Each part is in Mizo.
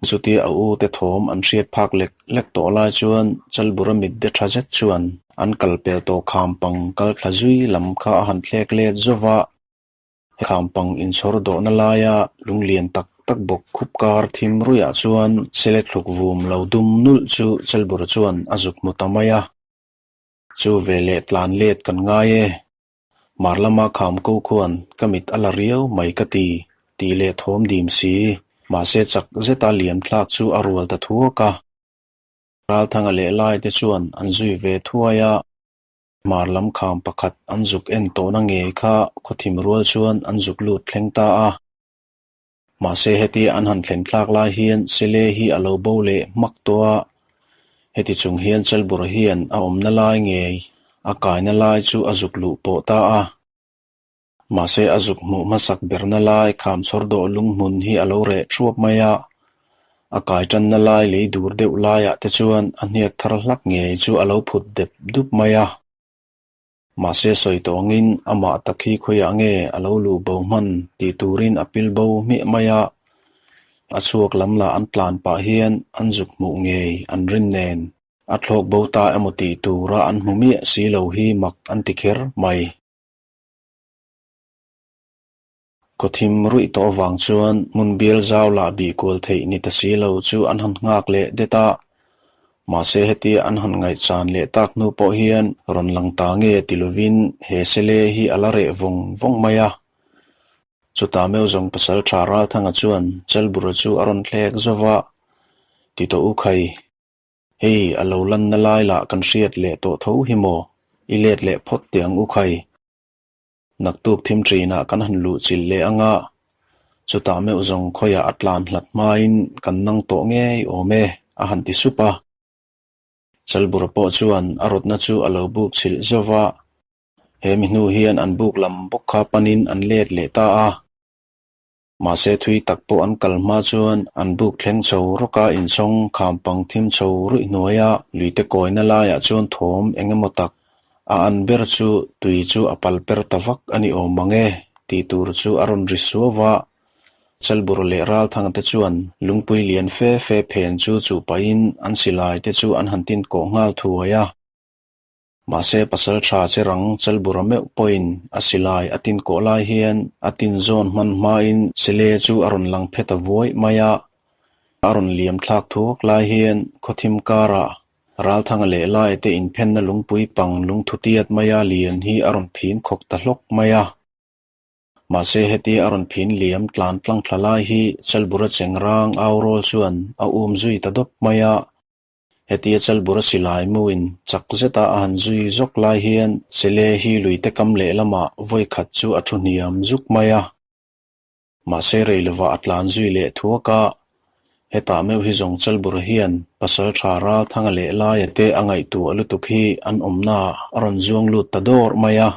Chutia a u te thawm an hriat phak lek lek tawh lai chuan Chalbura mit de tha zet chuan an kal pel tawh kham pang kal thla zui lam kha a han thlek let zauh a. Kham pang inchhawr dawhna laia lunglian tak tak bawk khup kar thim ruihah chuan sele thluk vum lo dum nulh chu Chalbura chuan a zuk hmu ta mai a. Chu veleh tlan let kan ngai e. Hmar lama kham ko khuan ka mit a la riau mai ka ti, tih leh thawm dim si. Mahse chak zeta liam thlak chu a rual ta thuak a. Ralthanga leh lai te chuan an zui ve thuai a. Hmar lam kham pakhat an zuk en tawhna ngei kha khawthim rual chuan an zuk lut thleng ta a. Mahse hetia an han thlen thlak lai hian Sele hi a lo bo leh hmak tawh a, heti chung hian Chalbura hian a awmna lai ngei a kaina lai chu a zuk luh pawh ta a. Mahse a zuk hmuh hmasak berna lai khamchhawr dawh lunghmun hi a lo reh thuap mai a, a kai tanna lai lei dur deuh laiah te chuan a hniak thar hlak ngei chu a lo phut dep dup mai a. Mahse sawi tawngin amah tak hi khawiah nge a lo luh bo hman tih turin a pil bo hmiah mai a, a chhuak lam lah an tlan pah hian an zuk hmuh ngei an rin nen a thlawk bo ta emaw tih tura an hmu miah si lo hi mak an ti kher mai. Khawthim ruih tawh avang chuan hmun bial zau lah bih kual theih ni ta si lo chu an han nghak leh det a. Mahse hetia an han ngaihchan leh tak hnu pawh hian rawn lang ta nge ti lovin he sele hi a la reh vawng vawng mai a. Chutah meuh zawng pasal tha Ralthanga chuan Chalbura chu a rawn thlek zauh va, Ti tawh u khai, hei a lo lanna lai lah kan hriat leh tawh tho hi maw, i let leh phawt teh ang u khai. Naktuk thim ṭinah kan han luh chilh leh ang a, chutah meuh zawng khawiah a tlan hlat hmain kan nang tawh ngei awm e, a han ti sup a. Chalbura pawh chuan a rawtna chu a lo buk chilh zauh va, he mi hnu hian an buk lam bawk kha panin an let leh ta a. Mahse thui tak pawh an kal hma chuan an buk thleng chho rawk a inchhawng kham pang thim chho ruih hnuaia luite kawina laiah chuan thawm eng emaw tak a an ber chu tui chu a pal per ta vak a ni awm mang e tih tur chu a rawn ri suau va. Chalbur leh Ralthanga te chuan lungpui lian fe fe phen chu chuh pahin an silai te chu an han tin kawh nghal thuai a. Mahse pasal tha che rang Chalbura meuh pawhin a silai a tin kawh lai hian a tin zawn hman hmain Sele chu a rawn lang phet a vuai mai a. A rawn liam thlak thuak lai hian khawthim karah Ralthanga leh Laite inphenna lungpui pang lungthu tiat maia lian hi a rawn phin khawk ta hlawk mai a. Mahse hetia a rawn phin liam tlan tlang thla lai hi Chalbura chengrang au rawl chuan a um zui ta dawp mai a. Hetia Chalbura silai muin chak zeta a han zui zawk lai hian Sele hi luite kam lehlamah vawi khat chu a thu hniam zuk mai a. Mahse rei lovah a tlan zui leh thuak a, hetah meuh hi zawng Chalbura hian pasal tha ral thanga leh laia te a ngaihtuah lutuk hi an awmnaah a rawn zuang lut ta dawr mai a.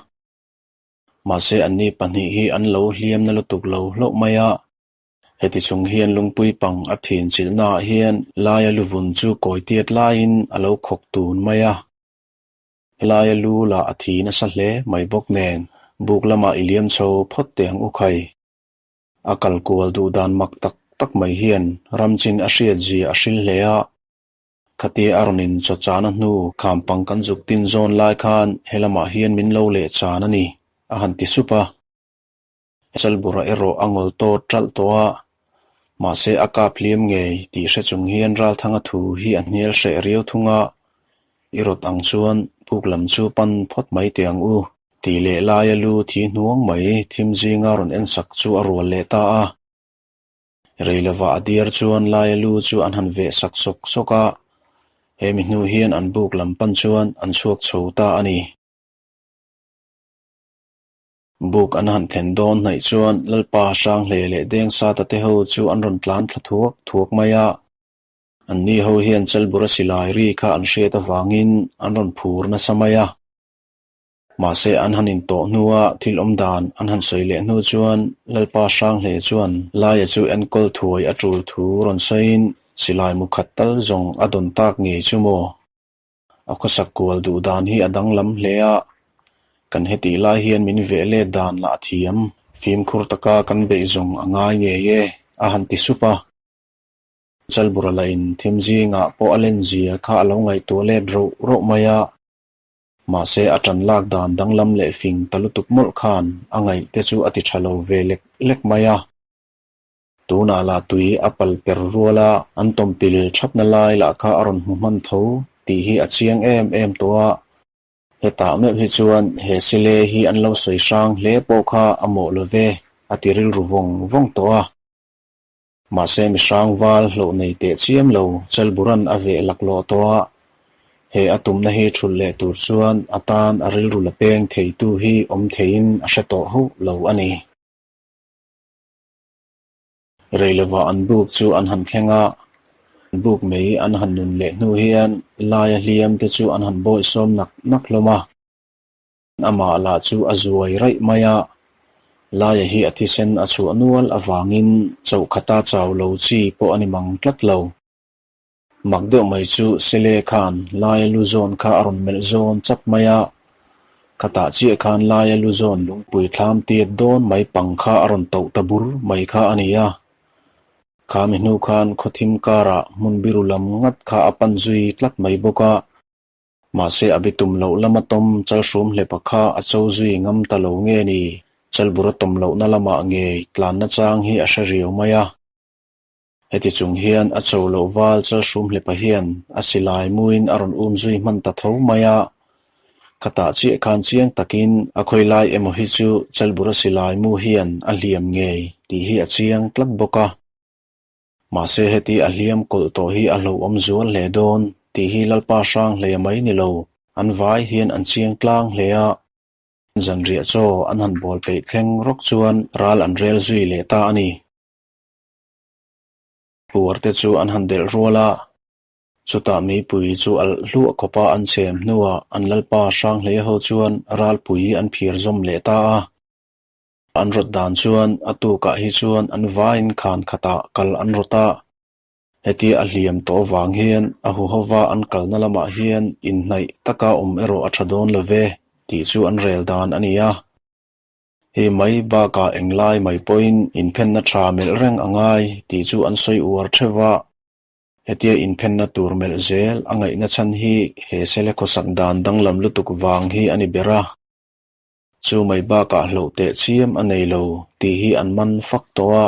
Mahse anni pahnih hi an lo hliamna lutuk lo hlauh mai a. Heti chung hian lungpui pang a phin chilhnaah hian laia luvun chu kawi tiat laiin a lo khawk tun mai a. Helaia lu lah a thi nasa hle mai bawk nen buk lamah i liam chho phawt teh ang u khai. A kal kual duh dan mak tak tak mai hian ramchin a hriat zia a hril hle a. Khatia a rawn in chaw chana hnu kham pang kan zuk tin zawn lai khan helamah hian min lo leh chan a ni, a han ti sup a. Chalbura erawh a ngawl tawt ṭalh tawh a, mahse a kap hliam ngei tih hre chung hian Ralthanga thu hi a hnial hreh riau thung a, I rawt ang chuan puk lam chu pan phawt mai teh ang u tih leh laia lu thi hnuang mai thim zinga rawn en sak chu a rual leh ta a. Rei lova a diar chuan laia lu chu an han veh sak sawk sawk a, he mi hnu hian an buk lam pan chuan an chhuak chho ta a ni. Buk an han thlen dawn hnaih chuan Lalpa Hranghle leh Dengsata te ho chu an rawn tlan thla thuak thuak mai a. Anni ho hian Chalbura silai ri kha an hriat avangin an rawn phur nasa mai a. Mahse an han intawh hnua thil awm dan an han sawi leh hnu chuan Lalpa Hranghle chuan Laia chu enkawl thuai a tul thu rawn sawiin silai mu khat tal zawng a dawn tak ngei chu maw? A khawsak kual duh dan hi a danglam hle a, kan hetih lai hian min veh let dan lah a thiam. Fimkhur taka kan beih zawng a ngai ngei e, a han ti sup a. Chalbura lahin thim zingah pawh a len zia kha a lo ngaihtuah let roh roh mai a. Mahse a ṭan lak dan danglam leh fing ta lutuk mawlh khan a ngaih te chu a ti ṭha lo ve lek lek mai a. Tunah lah tui a pal per rual a, an tawmpil ṭhapna lai lah kha a rawn hmu hman tho tih hi a chiang em em tawh a. Hetah meuh hi chuan he sile hi an lo sawi hrang hle pawh kha a mawh lo ve, a ti rilru vawng vawng tawh a. Mahse mi hrang val hlauh nei teh chiam lo Chalburan a veh laklawh tawh a, he a tumna hi thulh leh tur chuan a tan a rilru la peng theitu hi awm theiin a hre tawh hauh lo a ni. Rei lovah an buk chu an han thleng a, buk mei an han nun leh hnu hian laia hliam te chu an han bawihsawm nak nak hlawm a. Amah lah chu a zuai raih mai a, laia hi a thisen a chhuah nual avangin chauhkhata chau lo chi pawh a ni mang tlat lo. Mak deuh mai chu Sele khan laia lu zawn kha a rawn melh zawn chap mai a, khatah chiah khan laia lu zawn lungpui thlam tiat dawn mai pang kha a rawn toh ta bur mai kha a ni a. Kha mi hnu khan khawthim karah hmun biru lam ngat kha a pan zui tlat mai bawk a. Mahse a bitum loh lama tawm chalhrum hlepa kha a cho zui ngam ta lo nge ni, chalbur a tawm lohna lamah ngei tlanna chang hi a hre riau mai a. Heti chung hian a cho loh val chalhrum hlepa hian a silai muin a rawn um zui hman ta tho mai a. Khatah chiah khan chiang takin a khawi lai emaw hi chu chalbur a silai mu hian a hliam ngei tih hi a chiang tlat bawk a. Mahse heti a hliam kawlh tawh hi a hlauhawm zual hle dawn tih hi Lalpa hrang hlei a mai ni lo, an vai hian an chiang tlang hle a. Zanriah chaw an han bawl peih thleng rawk chuan ral an rel zui leh ta a ni. Puar te chu an han delh rual a, chutah mipui chu alh hluah khawpa an chhem hnuah an Lalpa hrang hlei ho chuan ralpui an phir zawm leh ta a. An rawt dan chuan a tukah hi chuan an vaiin khan khatah kal an rawt a, hetia a hliam tawh vang hian a huhova an kalna lamah hian inhnaih taka awm erawh a tha dawn lo ve tih chu an rel dan a ni a. Hei mai bakah englai mai pawhin inphenna tha melh reng a ngai tih chu an sawi uar theuh a, hetia inphenna tur melh zel a ngaihna chhan hi he sele khawsak dan danglam lutuk vang hi a ni ber a. Chu mai bakah hlauh teh chiam a nei lo tih hi an man fak tawh a,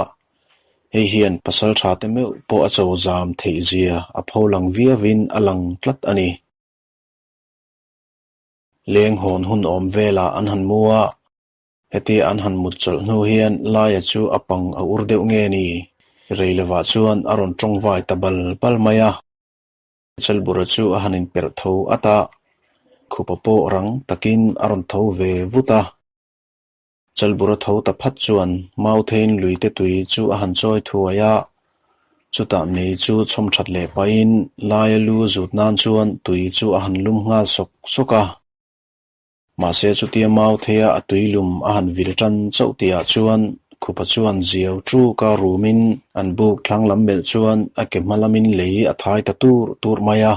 hei hian pasal tha te meuh pawh a cho zam theih zia a pho lang viauin a lang tlat a ni. Leng hawn hun awm velah an han mu a, hetia an han mut chawlh hnu hian Laia chu a pang a ur deuh nge ni? Rei lovah chuan a rawn tawngvai ta bal bal mai a. Chalbura chu a han inperh tho at a, khupa pawh rang takin a rawn tho ve vut a. Chalbura tho ta phat chuan Mauthein luite tui chu a han chawi thuai a, chutah mei chu chhawm that leh pahin laia lu zut nan chuan tui chu a han lum nghal sawk sawk a. Mahse chutia mau theia a tuilum a han vil tan chauh tihah chuan khupa chuan ziau ṭuka rumin an buk thlang lam melh chuan a ke hma lamin lei a thai ta tur tur mai a.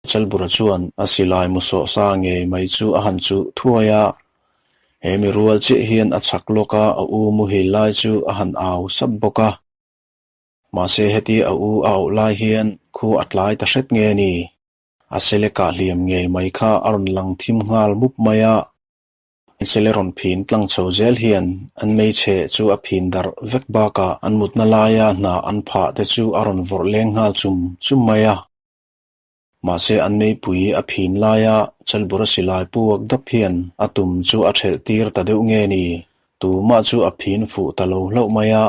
Chalbura chuan a silai mu sawh sa ngei mai chu a han chuh thuai a, he mi rual chiah hian a chhak lawka a u muhil lai chu a han au sap bawk a. Mahse hetia a u a auh lai hian khu a tlai ta hret nge ni? A sele kah hliam ngei mai kha a rawn lang thim nghal mup mai a, sele rawn phin tlang chho zel hian an hmeichhe chu a phin darh vek bakah an mutna laia hna an phah te chu a rawn vawrh leng nghal chum chum mai a. Mahse an meipui a phin laia Chalbura silai puak dap hian a tum chu a thelh tir ta deuh nge ni, tumah chu a phin fuh ta lo hlauh mai a.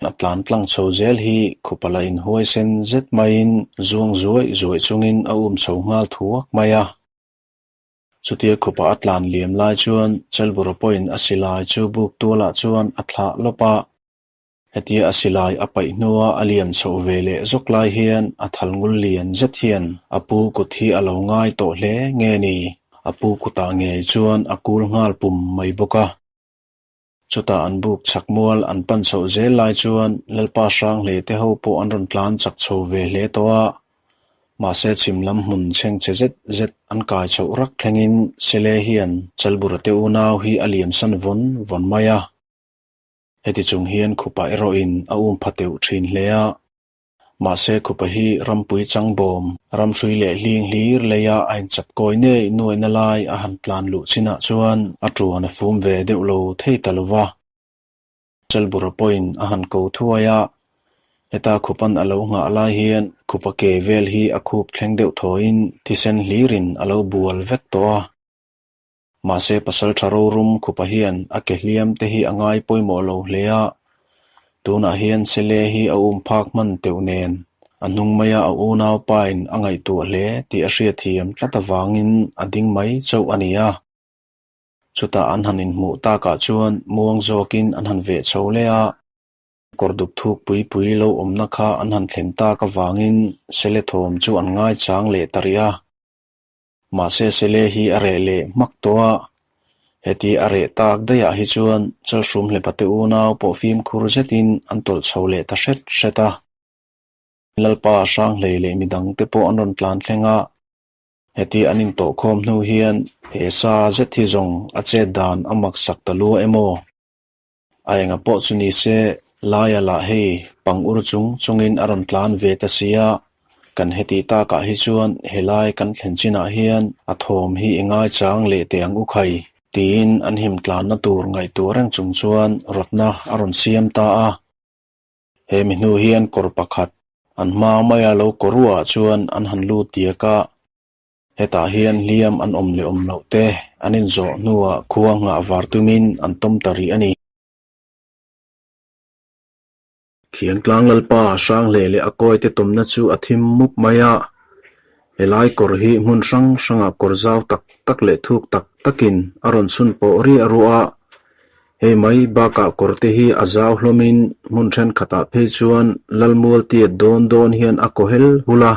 A tlan tlang chho zel hi khupala inhuai sen zet maiin zuang zuaih zuaih chungin a um chho nghal thuak mai a. Chutia khupa a tlan liam lai chuan Chalbura pawhin a silai chu buk tualah chuan a thlah lawp a. Hetia a silai a paih hnua a liam chhoh ve leh zawk lai hian a thal ngul lian zet hian a pu kut hi a lo ngai tawh hle nge ni, a pu kutah ngei chuan a kul nghal pum mai bawk a. Chutah an buk chak mual an pan chhoh zel lai chuan Lalpa Hranghlei te ho pawh an rawn tlan chak chho ve hle tawh a. Mahse chhim lam hmun chheng che zet zet an kai chhoh rak thlengin Sele hian Chalbura te unau hi a liamsan vawn vawn mai a. Heti chung hian khupa erawhin a um pha teuh thin hle a. Mahse khupa hi rampui changbawm, ramhrui leh hling hlir leia a inchap kawi nei nuaina lai a han tlan luh chinah chuan a tuan a fum ve deuh lo thei ta lo va. Chalbura pawhin a han ko thuai a, heta khupan a lo nghah lai hian khupa ke vel hi a khup thleng deuh thawiin thisen hlirin a lo bual vek tawh a. Mahse pasal tha rorum khupa hian a ke hliam te hi a ngai pawimawh lo hle a, tunah hian Sele hi a um phak hman teuh nen a hnung maia a unau pain a ngaihtuah hle tih a hriatthiam tlat avangin a ding mai chauh a ni a. Chutah an han inhmuh takah chuan muang zawkin an han veh chho leh a, kawr duk thuk pui pui lo awmna kha an han thlen tak avangin Sele thawm chu an ngaichang leh ta rih a. Mahse Sele hi a reh leh hmak tawh a, heti a reh tak daihah hi chuan Chalhrum hlepate unau pawh fimkhur zetin an tawlh chho leh ta hret hret a. Lalpa Hranghlei leh midangte pawh an rawn tlan thleng a, Heti an intawhkhawm hnu hian he sa zet hi zawng a chet dan a mak sak ta lua em aw? A enga pawh chu ni se, laia lah hei pang ur chung chungin a rawn tlan ve ta si a, kan heti takah hi chuan helai kan thlen chinah hian a thawm hi i ngaichang leh teh ang u khai, tiin an him tlanna tur ngaihtuah reng chung chuan rawtna a rawn siam ta a. He mi hnu hian kawr pakhat an hma maia lo kawruah chuan an han lut diak a, hetah hian hliam an awm leh awm loh te an inzawh hnuah khua nghah var tumin an tawm ta rih a ni. Khiangtlang Lalpa Hranghleh leh a kawite tawmna chu a thim mup mai a, helai kawr hi hmun hrang hrangah kawr zau tak tak leh thuk tak takin a rawn chhun pawh riah ruah a, Hei mai bakah kawrte hi a zau hlawmin hmun thenkhatah phei chuan Lalmual tiat dawn dawn hian a kaw hel hul a.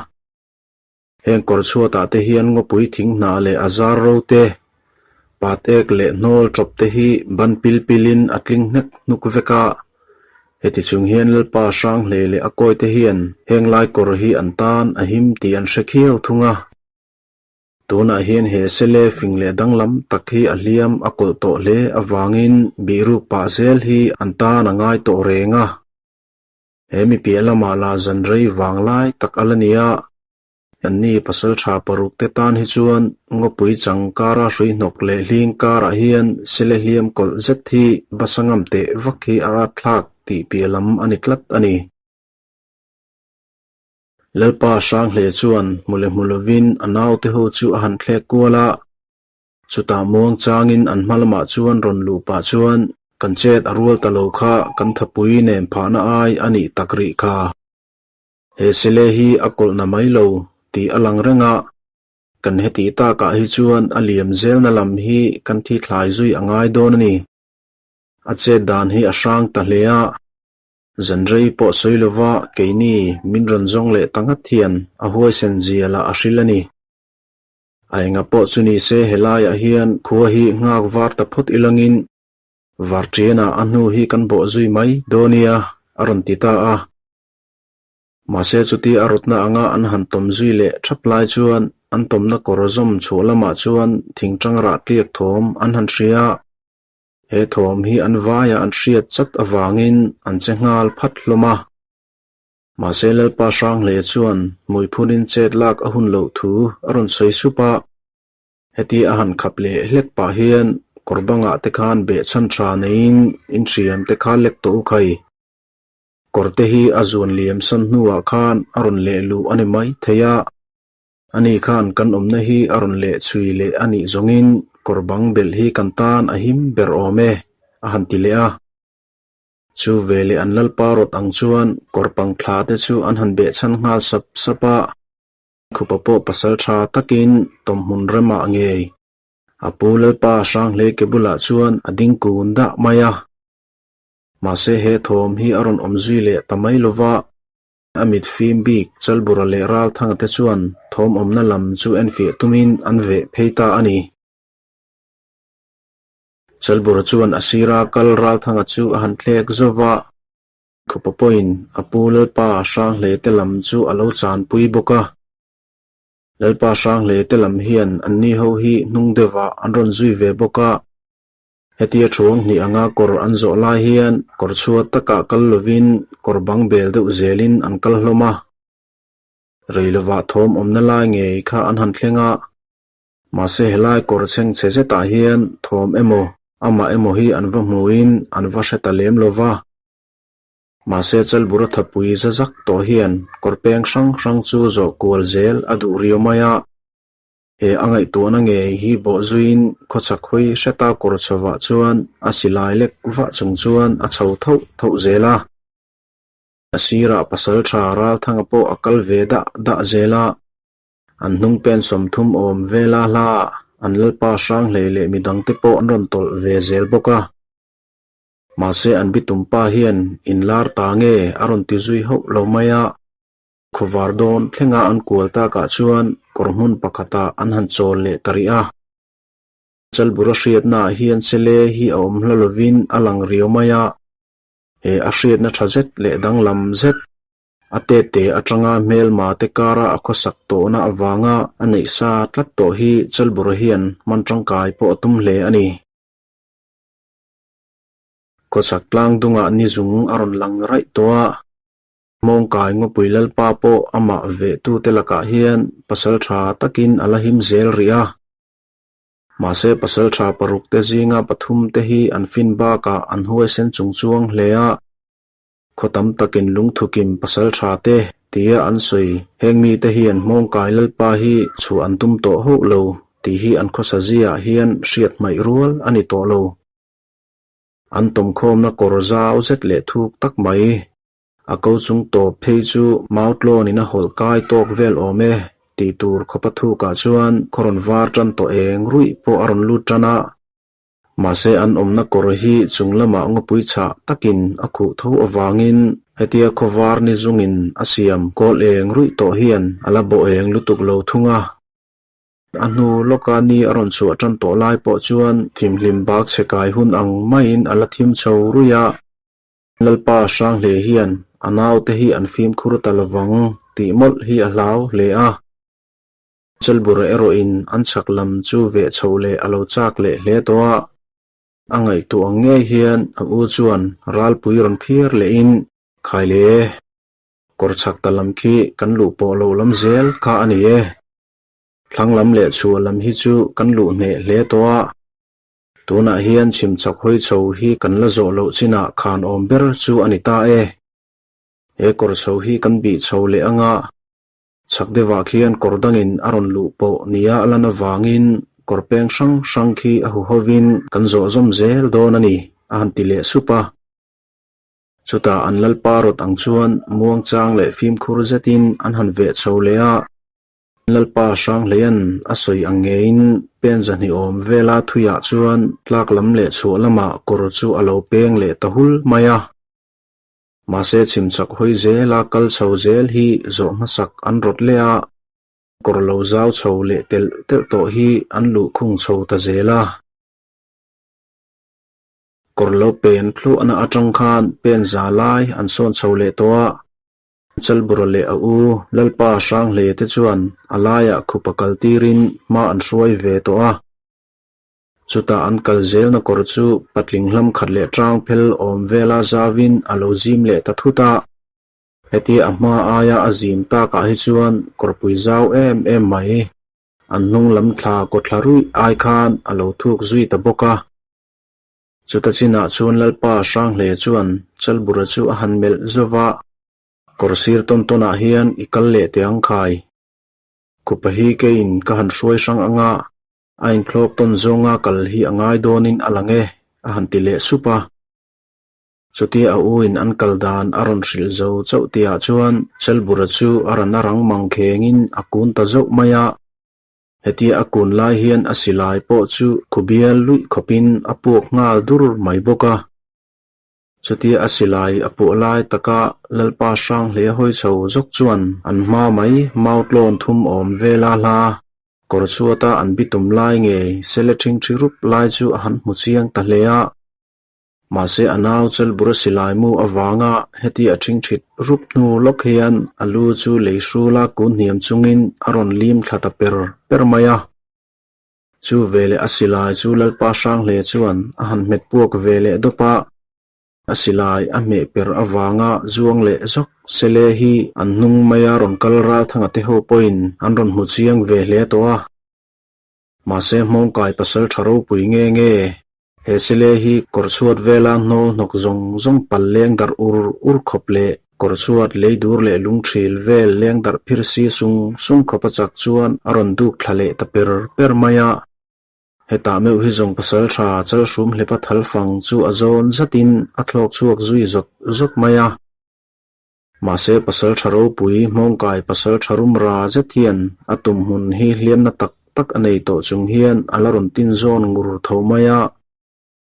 Heng kawr chhuatah te hian ngawpui thing hnah leh a zar ro te, pat ek leh hnawl tawp te hi ban pil pilin a tling hnek hnuk vek a. Heti chung hian Lalpa Hranghlei leh a kawite hian heng lai kawr hi an tan a him tih an hre khiau thung a. Tunah hian he sele fing leh danglam tak hi a hliam a kawlh tawh hle avangin bihruk pah zel hi an tan a ngai tawh reng a. He mi piah lamah lah zan rei vang lai tak a la ni a, anni pasal tha paruk te tan hi chuan ngawpui chang kara hrui hnawk leh hling karah hian sele hliam kawlh zet hi basa ngam teh vak hi a ratthlak tih piah lam a ni tlat a ni. Lalpa Hranghle chuan hmu leh hmu lovin a naute ho chu a han thlek kual a, chutah muang changin an hma lamah chuan rawn luh pah chuan kan chet a rual ta lo kha kan thapui nen phahna ai a nih tak rih kha. He sele hi a kawlhna mai lo tih a lang reng a, kan heti takah hi chuan a liam zelna lam hi kan thi thlai zui a ngai dawn a ni. A chet dan hi a hrang ta hle a. Zanrei pawh sawi lova keini min rawn zawng leh ta ngat hian a huaisen zia lah a hril a ni. A enga pawh chu ni se helaiah hian khua hi nghak var ta phawt ilangin varṭianah a hnu hi kan bawh zui mai dawn nia a rawn ti ta a. Mahse chuti a rawtna anga an han tawm zui leh ṭhap lai chuan an tawmna kawr zawm chhuah lamah chuan thingṭang rah tliak thawm an han hria. He thawm hi an vaia an hriat chat avangin an che nghal phat hlawm a. Mahse Lalpa Hranghle chuan hmuiphunin chet lak a hun loh thu a rawn sawi sup a. Heti a han khap leh hlek pah hian kawr bangah te khan behchhan tha neiin inhriam te kha lek tawh u khai. Kawr te hi a zuan liam san hnuah khan a rawn leh luh a ni mai thei a. Ani khan kan awmna hi a rawn leh chhui leh a nih zawngin kawr bang belh hi kan tan a him ber awm e, a han ti leh a. Chu veleh an lalpa rawt ang chuan kawr pang thla te chu an han behchhan nghal sap sap a. Khupa pawh pasal tha takin tawmhmun remah ngei a pu lalpa Hranghlei ke bulah chuan a ding kun dah mai a. Mahse he thawm hi a rawn awm zui leh ta mai lova. A mit fim bik Chalbura leh Ralthanga te chuan thawm awmna lam chu enfiah tumin an veh phei ta a ni. Chalbura chuan a sira kal Ralthanga chu a han thlek zauh va, Khupa pawhin a pu Lalpa Hranghle te lam chu a lo chanpui bawk a. Lalpa Hranghle te lam hian anni ho hi hnung deuhah an rawn zui ve bawk a. Hetia thuang hnih anga kawr an zawh lai hian kawr chhuat takah kal lovin kawr bang bel deuh zelin an kal hlawm a. Rei lovah thawm awmna lai ngei kha an han thleng a, mahse helai kawr chhengchhe zetah hian thawm emaw amah emaw hi an va hmuin an va hre ta lem lo va. Mahse Chalbura thapui za zak tawh hian kawr peng hrang hrang chu zawh kual zel a duh riau mai a. He a ngaihtuahna ngei hi bawh zuiin khawchhak hawi hreta kawr chhovah chuan a silai lek vah chung chuan a chho thoh thoh zel a. A sirah pasal tha Ralthanga pawh a kal ve dah dah zel a. An hnung pen 30 awm vela hlaah an lalpa Hranghlei leh midangte pawh an rawn tawlh ve zel bawk a. Mahse an bitum pa hian inlar ta nge a rawn ti zui hauh lo mai a. Khawvar dawn thlenga an kual takah chuan kawr hmun pakhatah an han chawl leh ta rih a. Chalbura hriatnaah hian sele hi a awm hla lovin a lang riau mai a. He a hriatna tha zet leh danglam zet, a tete atanga hmelma te kara a khawsak tawhna avanga a neih sa tlat tawh hi Chalbura hian hman tangkai pawh a tum hle a ni. Khawchhak tlang dungah ni zung a rawn lang raih tawh a. Hmawngkai Ngawpui Lalpa pawh amah vehtute lakah hian pasal tha takin a la him zel rih a. Mahse pasal tha paruk te zinga pathum te hi an fin bakah an huaisen chung chuang hle a. Khaw tam takin lungthukim pasal tha te tia an sawi. Heng mite hian Hmawngkai Lalpa hi chhuah an tum tawh hauh lo tih hi an khawsa ziaah hian hriat hmaih rual a ni tawh lo. An tawmkhawmna kawr zau zet leh thuk tak mai. A ko chung tawp phei chu Mautlawnin a hawlh kai tawk vel awm e tih tur khawpa thukah chuan khaw rawn var tan tawh eng ruih pawh a rawn lut tan a. Mahse an awmna kawr hi chung lamah ngawpui chhah takin a khuh tho avangin hetia khaw var ni zungin a siam kawl eng ruih tawh hian a la bawh eng lutuk lo thung a. A hnu lawka ni a rawn chhuah tan tawh lai pawh chuan thimhlim bak chhe kai hun ang maiin a la thim chho ruih a. Lalpa Hranghle hian a naute hi an fimkhur ta lovang tih mawlh hi a hlau hle a. Chelbura erawhin an chhak lam chu veh chhoh leh a lo chak leh hle tawh a. A ngaihtuah ang ngei hian a u chuan ralpui rawn phiar lehin, Khai le, kawr chhak ta lam khi kan luh pawh lo lam zel kha a ni e. Thlang lam leh chhuah lam hi chu kan luh hneh hle tawh a. Tunah hian chhim chak hawi chho hi kan la zawh loh chinah khan awm ber chu a ni ta e. He kawr chho hi kan bih chho leh anga chhak deuhah khian kawr dangin a rawn luh pawh nia a lan avangin kawr peng hrang hrang khi a huhovin kan zawh zawm zel dawn a ni, a han ti leh sup a. Chutah an lalpa rawt ang chuan muangchang leh fimkhur zetin an han veh chho leh a. Lalpa Hranghleia'n a sawi ang ngeiin pen zahnih awm vela thuiah chuan tlak lam leh chhuah lamah kawr chu a lo peng leh ta hul mai a. Mahse chhimchak hawi zela kal chho zel hi zawh hmasak an rawt leh a, kawr lo zau chho leh telh telh tawh hi an luhkhung chho ta zel a. Kawr lo pen thluahna atang khan pen za lai an sawn chho leh tawh a. Chalbura leh a u Lalpa Hranghle te chuan a laiah khupa kal tirin hma an hruai ve tawh a. Chutah an kal zelna kawr chu patling hlam khat leh tang phel awm vela zauvin a lo zim leh ta thut a. Hetia a hma aia a zim takah hi chuan kawrpui zau em em mai. An hnung lam thla kawthla ruih ai khan a lo thuk zui ta bawk a. Chuta chinah chuan Lalpa Hranghle chuan Chalbura chu a han melh zauh a, Kawr sir tawn tawnah hian i kal leh teh ang khai. Khupa hi keiin ka han hruai hrang ang a, a inthlawk tawn zawnga kal hi a ngai dawnin a lang e, a han ti leh sup a. Chutia a uin an kal dan a rawn hrilh zo chauh tihah chuan Chalbura chu a ran a rang mang khengin a kun ta zauh mai a. Hetia a kun lai hian a silai pawh chu khubial luih khawpin a puak nghal dur mai bawk a. Chutia a silai a puah lai taka Lalpa Hranghle hawi chho zawk chuan an hma mai Mautlawn thum awm vela hla kawr chhuata an bitum lai ngei sele ṭhingṭhi rup lai chu a han hmu chiang ta hle a. Mahse a nau Chelbura silai mu avanga heti a ṭhingṭhit rup hnu lawk hian a lu chu lei hrula kun hniam chungin a rawn lim thla ta per per mai a. Chu veleh a silai chu Lalpa Hranghle chuan a han hmet puak ve leh dawp a, a silai a hmeh per avanga zuang leh zawk Sele hi an hnung maia rawn kal Ralthanga te ho pawhin an rawn hmu chiang ve hle tawh a. Mahse Hmawngkai pasal tha ropui nge nge? He Sele hi kawr chhuat vela hnawl hnawk zawng zawng pal leng darh ur ur khawp leh kawr chhuat lei dur leh lung thil vel leng darh phir si sung sung khawp a chak chuan a rawn duk thla leh ta per per mai a. Hetah meuh hi zawng pasal tha chalhrum hlepa thal fang chu a zawn zatin a thlawk chhuak zui zawt zawt mai a. Mahse pasal tha ropui Hmawngkai pasal tha rumra zet hian a tum hmun hi hliamna tak tak a nei tawh chung hian a la rawn tin zawn ngur tho mai a.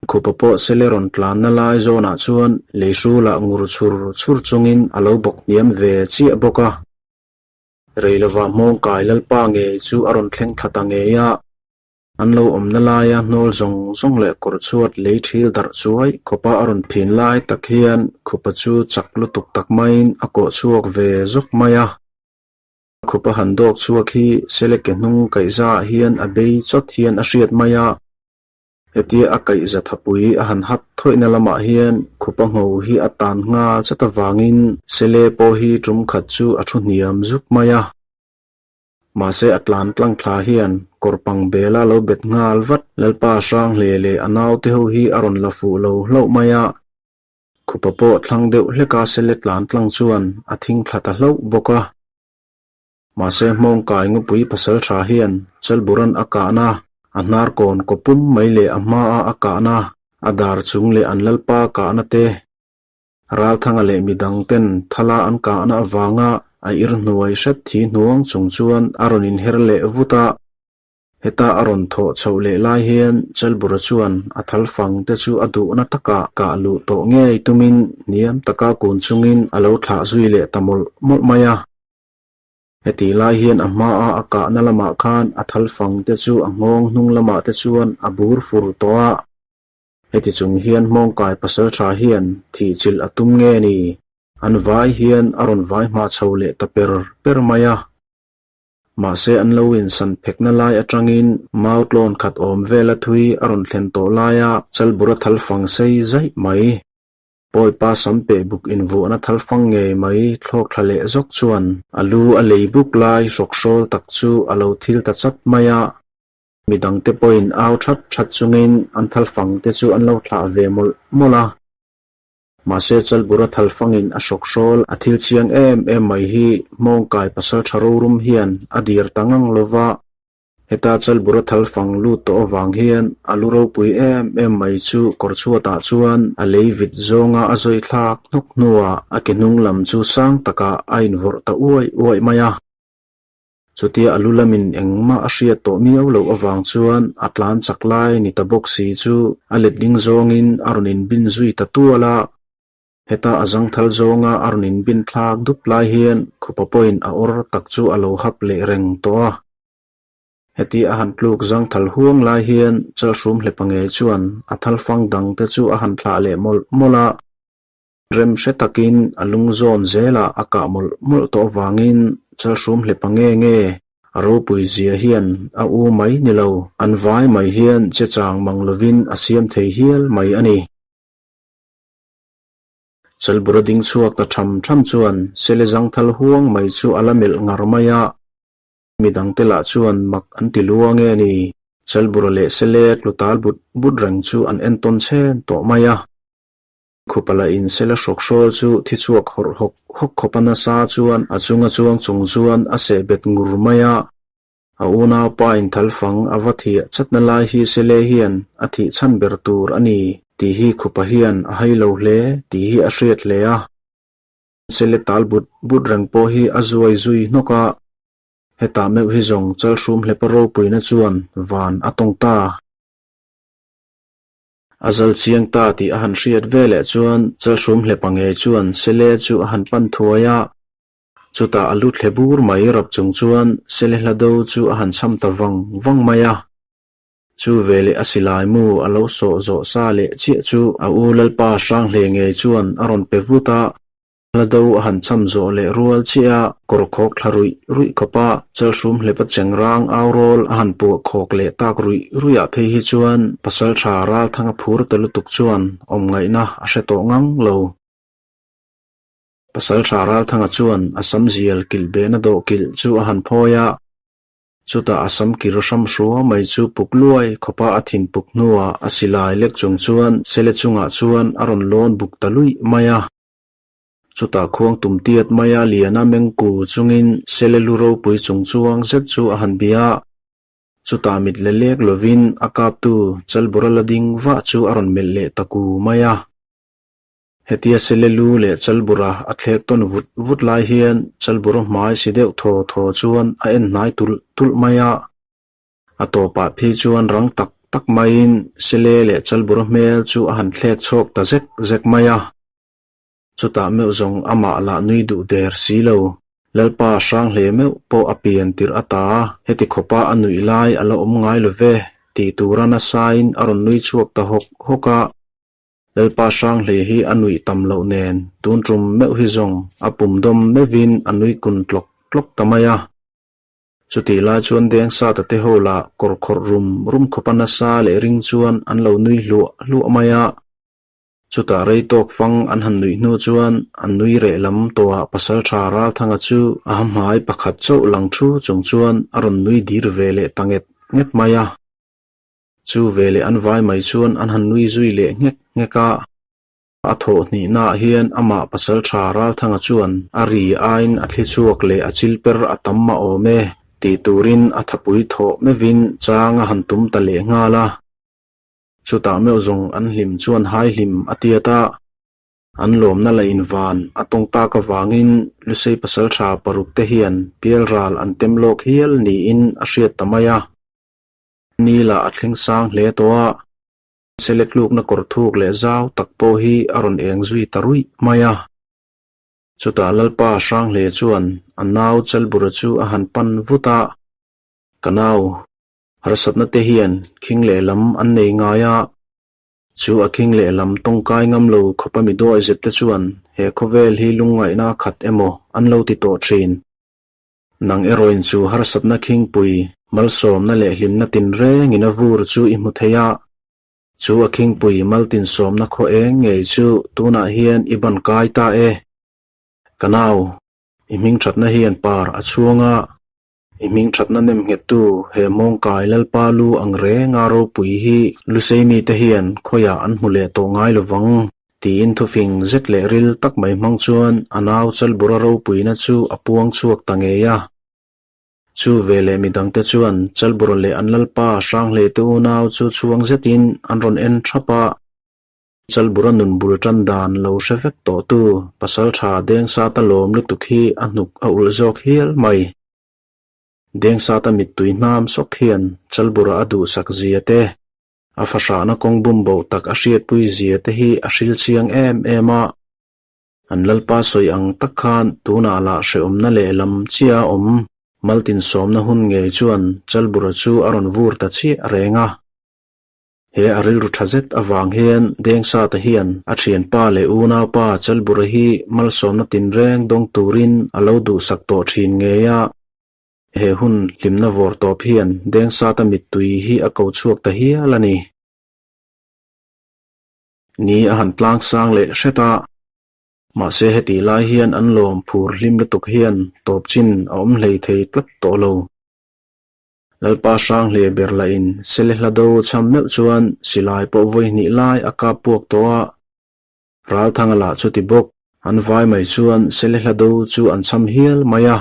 Khupa pawh sele rawn tlanna lai zawnah chuan leihrulah ngur chhur chhur chungin a lo bawk hniam ve chiah bawk a. Rei lova Hmawngkai Lalpa ngei chu a rawn thleng thla ta ngei a. An lo awmna laia hnawl zawng zawng leh kawr chhuat lei thil darh chuai khawpa a rawn phin lai tak hian khupa chu chak lutuk tak maiin a kawh chhuak ve zawk mai a. Khupa han dawk chhuak hi sele ke hnung kaihzaah hian a bei chawt hian a hriat mai a. Hetia a kaihza thapui a han hap thawihna lamah hian khupa ngho hi a tan nghal chat avangin sele pawh hi tum khat chu a thu hniam zuk mai a. Mahse a tlan tlang thla hian kawr pang bela lo bet nghal vat. Lalpa hrang hle leh a naute ho hi a rawn la fuh lo hlauh mai a. Khupa pawh thlang deuh hleka sele tlan tlang chuan a thing thla ta hlauh bawk a. Mahse Hmawngkai Ngupui pasal tha hian Chalburan a kahna, a hnar kawn kaw pum mai leh a hmaa a kahna, a dar chung leh an Lalpa kahna te, Ralthanga leh midang ten thala an kahna avanga a ir hnuai hret thi hnuang chung chuan a rawn inher leh vut a. Heta a rawn thawh chhoh leh lai hian Chalbura chuan a thal fang te chu a duhna takah kah luh tawh ngei tumin hniam taka kun chungin a lo thlah zui leh ta mawlh mawlh mai a. Hetih lai hian a hmaa a kahna lamah khan a thal fang te chu a nghawng hnung lamah te chuan a bur fur tawh a. Heti chung hian Hmawngkai pasal tha hian thih chilh a tum nge ni? An vai hian a rawn vai hma chho leh ta per per mai a. Mahse an lo insan phekna lai atangin mau tlawn khat awm vela thui a rawn thlen tawh laia Chalbura thal fang sei zaih mai. Pawipa sam peh buk invuahna thal fang ngei mai thlawk thla leh zawk chuan a lu a lei buk lai hrawkhrawl tak chu a lo thil ta chat mai a. Midangte pawhin au that that chungin an thalfangte chu an lo thlah ve mawlh mawlh a. Mahse Chalbura thalfangin a hrawkhrawl a thil chiang em em mai hi Hmawngkai pasal tha rorum hian a dir ta ngang lo va. Heta Chalbura thalfang lut tawh avang hian a lu ropui em em mai chu kawr chhuatah chuan a lei vit zawnga a zawi thlak hnawk hnuah a ke hnung lam chu sang takah a invawrh ta uaih uaih mai a. Chutia a lu lamin engmah a hriat tawh miau loh avang chuan a tlan chak lai ni ta bawk si chu a letling zawngin a rawn inbin zui ta tual a. Heta a zangthal zawnga a rawn inbin thlak dup lai hian khupa pawhin a awr tak chu a lo hap leh reng tawh a. Heti a han tluk zangthal huang lai hian Chalhrum hlepa ngei chuan a thalfang dangte chu a han thlah leh mawlh mawlh a. Rem hre takin a lung zawn zelah a kah mawlh mawlh tawh avangin Chalhrum hlepa nge nge a ropui zia hian a u mai ni lo, an vai mai hian che chang mang lovin a siam thei hial mai a ni. Chalbura ding chhuak ta tham tham chuan Sele zangthal huang mai chu a la melh ngar mai a, midangte lah chuan mak an ti lua nge ni, Chalbura leh Sele tlu tal but but reng chu an entawn chhen tawh mai a. Khupa la in sela hrawkhrawl chu thi chhuak hawrh hawk hawk khawp a nasa chuan a chunga chuang chung chuan a seh bet ngur mai a. A unaupa in thalfang a va thiah chatna lai hi Sele hian a thih chhan ber tur a ni tih hi Khupa hian a hai lo hle tih hi a hriat hle a. Sele tal but but reng pawh hi a zuai zui hnawk a. Hetah meuh hi zawng Chalhrum hlepa ropuina chuan van a tawng ta. A zal chiang ta tih a han hriat veleh chuan Chalhrum hlepa ngei chuan Sele chu a han pan thuai a. Chutah a lu thle bur mai rap chung chuan Sele hla do chu a han cham ta vang vang mai a. Chu veleh a silai mu a lo sawh zawh sa leh chiah chu a u Lalpa Hranghle ngei chuan a rawn pe vut a. Hla do a han cham zawh leh rual chiah a, kawr khawk thla ruih ruih khawp a, Chalhrum hlepa chengrang au rawl a han puah khawk leh tak ruih ruih ah phei hi chuan Pasaltha Ralthanga phur ta lutuk chuan awm ngaihna a hre tawh ngang lo. Pasalṭha Ralthanga chuan a sam zial kilh behna dawh kilh chu a han phawi a, chutah a sam kir hram hrua mai chu puk luai khawpa a thin puk hnuah a silai lek chung chuan sele chungah chuan a rawn lawn buk ta luih mai a. Chutah khuang tum tiat maia liana mengku chungin sele lu ropui chung chuang zet chu a han bia a, chutah mit le lek lovin a kaptu Chalbura la ding vah chu a rawn melh leh ta ku mai a. Hetia sele lu leh Chalbura a thlek tawn vut vut lai hian Chalbura hmai si deuh thaw thaw chuan a en hnai tulh tulh mai a. A tawpah phei chuan rang tak tak maiin sele leh Chalbura hmel chu a han thlek chhawk ta zek zek mai a. Chutah meuh zawng amah lah nui duh der si lo. Lalpa hrang hle meuh pawh a pian tirh ata heti khawpa a nuih lai a la awm ngai lo ve tih tura nasain a rawn nui chhuak ta hawk hawk a. Lalpa hrang hle hi a nuih tam loh nen tun tum meuh hi zawng a pum dawm meuhin a nui kun tlawk tlawk ta mai a. Chutih lai chuan Dengsata te ho lah kawr khawrh rum rum khawpa nasa leh ring chuan an lo nui hluah hluah mai a. Chutah rei tawk fang an han nuih hnu chuan an nui reh lam tawhah Pasalṭha Ralthanga chu a hmai pakhat chauh lang thu chung chuan a rawn nui dir ve leh ta nget nget mai a. Chu ve leh an vai mai chuan an han nui zui leh nghek nghek a. A thawh hnihnaah hian amah Pasalṭha Ralthanga chuan a ri aiin a thli chhuak leh a chil per a tam mah awm e tih turin a thapui thawh meuhin chang a han tum ta leh nghal a. Chutah meuh zawng an hlim chuan hai hlim a tiat a, an lawmna la invan a tawng tak avangin Lusei pasalṭha paruk te hian pialral an tem lawk hial niin a hriat ta mai a. Ni lah a thleng sang hle tawh a, sele tlukna kawr thuk leh zau tak pawh hi a rawn eng zui ta ruih mai a. Chutah Lalpa Hranghleia chuan a nau Chalbura chu a han pan vut a, Ka nau, Harsatna te hian khing lehlam an nei ngai a, chu a khing lehlam tawngkai ngam lo khawpa mi dawi zet te chuan he khawvel hi lungngaihna a khat emaw an lo ti tawh thin. Nang erawhin chu harsatna khingpui, malsawmna leh hlimna tinrengin a vur chu i hmu thei a, chu a khingpui maltinsawmna khaw eng ngei chu tunah hian i ban kai ta e. Ka nau, i hmingthatna hian par a chhuang a, I hming thatna nem nghettu he mawngkai Lalpa lu ang renga ropui hi Lusei mite hian khawiah an hmu leh tawh ngai lovang tiin thufing zet leh ril tak mai hmang chuan a nau Chalbura ropuina chu a puang chhuak ta ngei a. Chu veleh midangte chuan Chalbura leh an Lalpa Hranghleite unau chu chhuang zetin an rawn en thap a. Chalbura nun bul tan dan lo hre vek tawhtu pasaltha Dengsata lawm lutuk hi a hnuk a ulh zawk hial mai. Dengsata mittui hnam sawk hian Chalbura a duhsak zia te, a fahrahna kawng bum bo tak a hriatpui zia te hi a hril chiang em em a. An Lalpa sawi ang tak khan tunah lah hrehawmna lehlam chiah a awm. Maltinsawmna hun ngei chuan Chalbura chu a rawn vur ta chiah reng a. He a rilru tha zet avang hian Dengsata hian a thianpa leh unaupa Chalbura hi malsawmna tinreng dawng turin a lo duhsak tawh thin ngei a. He hun hlimna vawr tawp hian Dengsata mittui hi a ko chhuak ta hial a ni. Ni a han tlang sang leh hret a. Mahse hetih lai hian an lawm phur hlim lutuk hian tawp chin a awm hlei thei tlat tawh lo. Lalpa hrang hle ber lahin sele hla do cham meuh chuan silai pawh vawi hnih lai a kap puak tawh a. Ralthanga lah chuti bawk, an vai mai chuan sele hla do chu an cham hial mai a.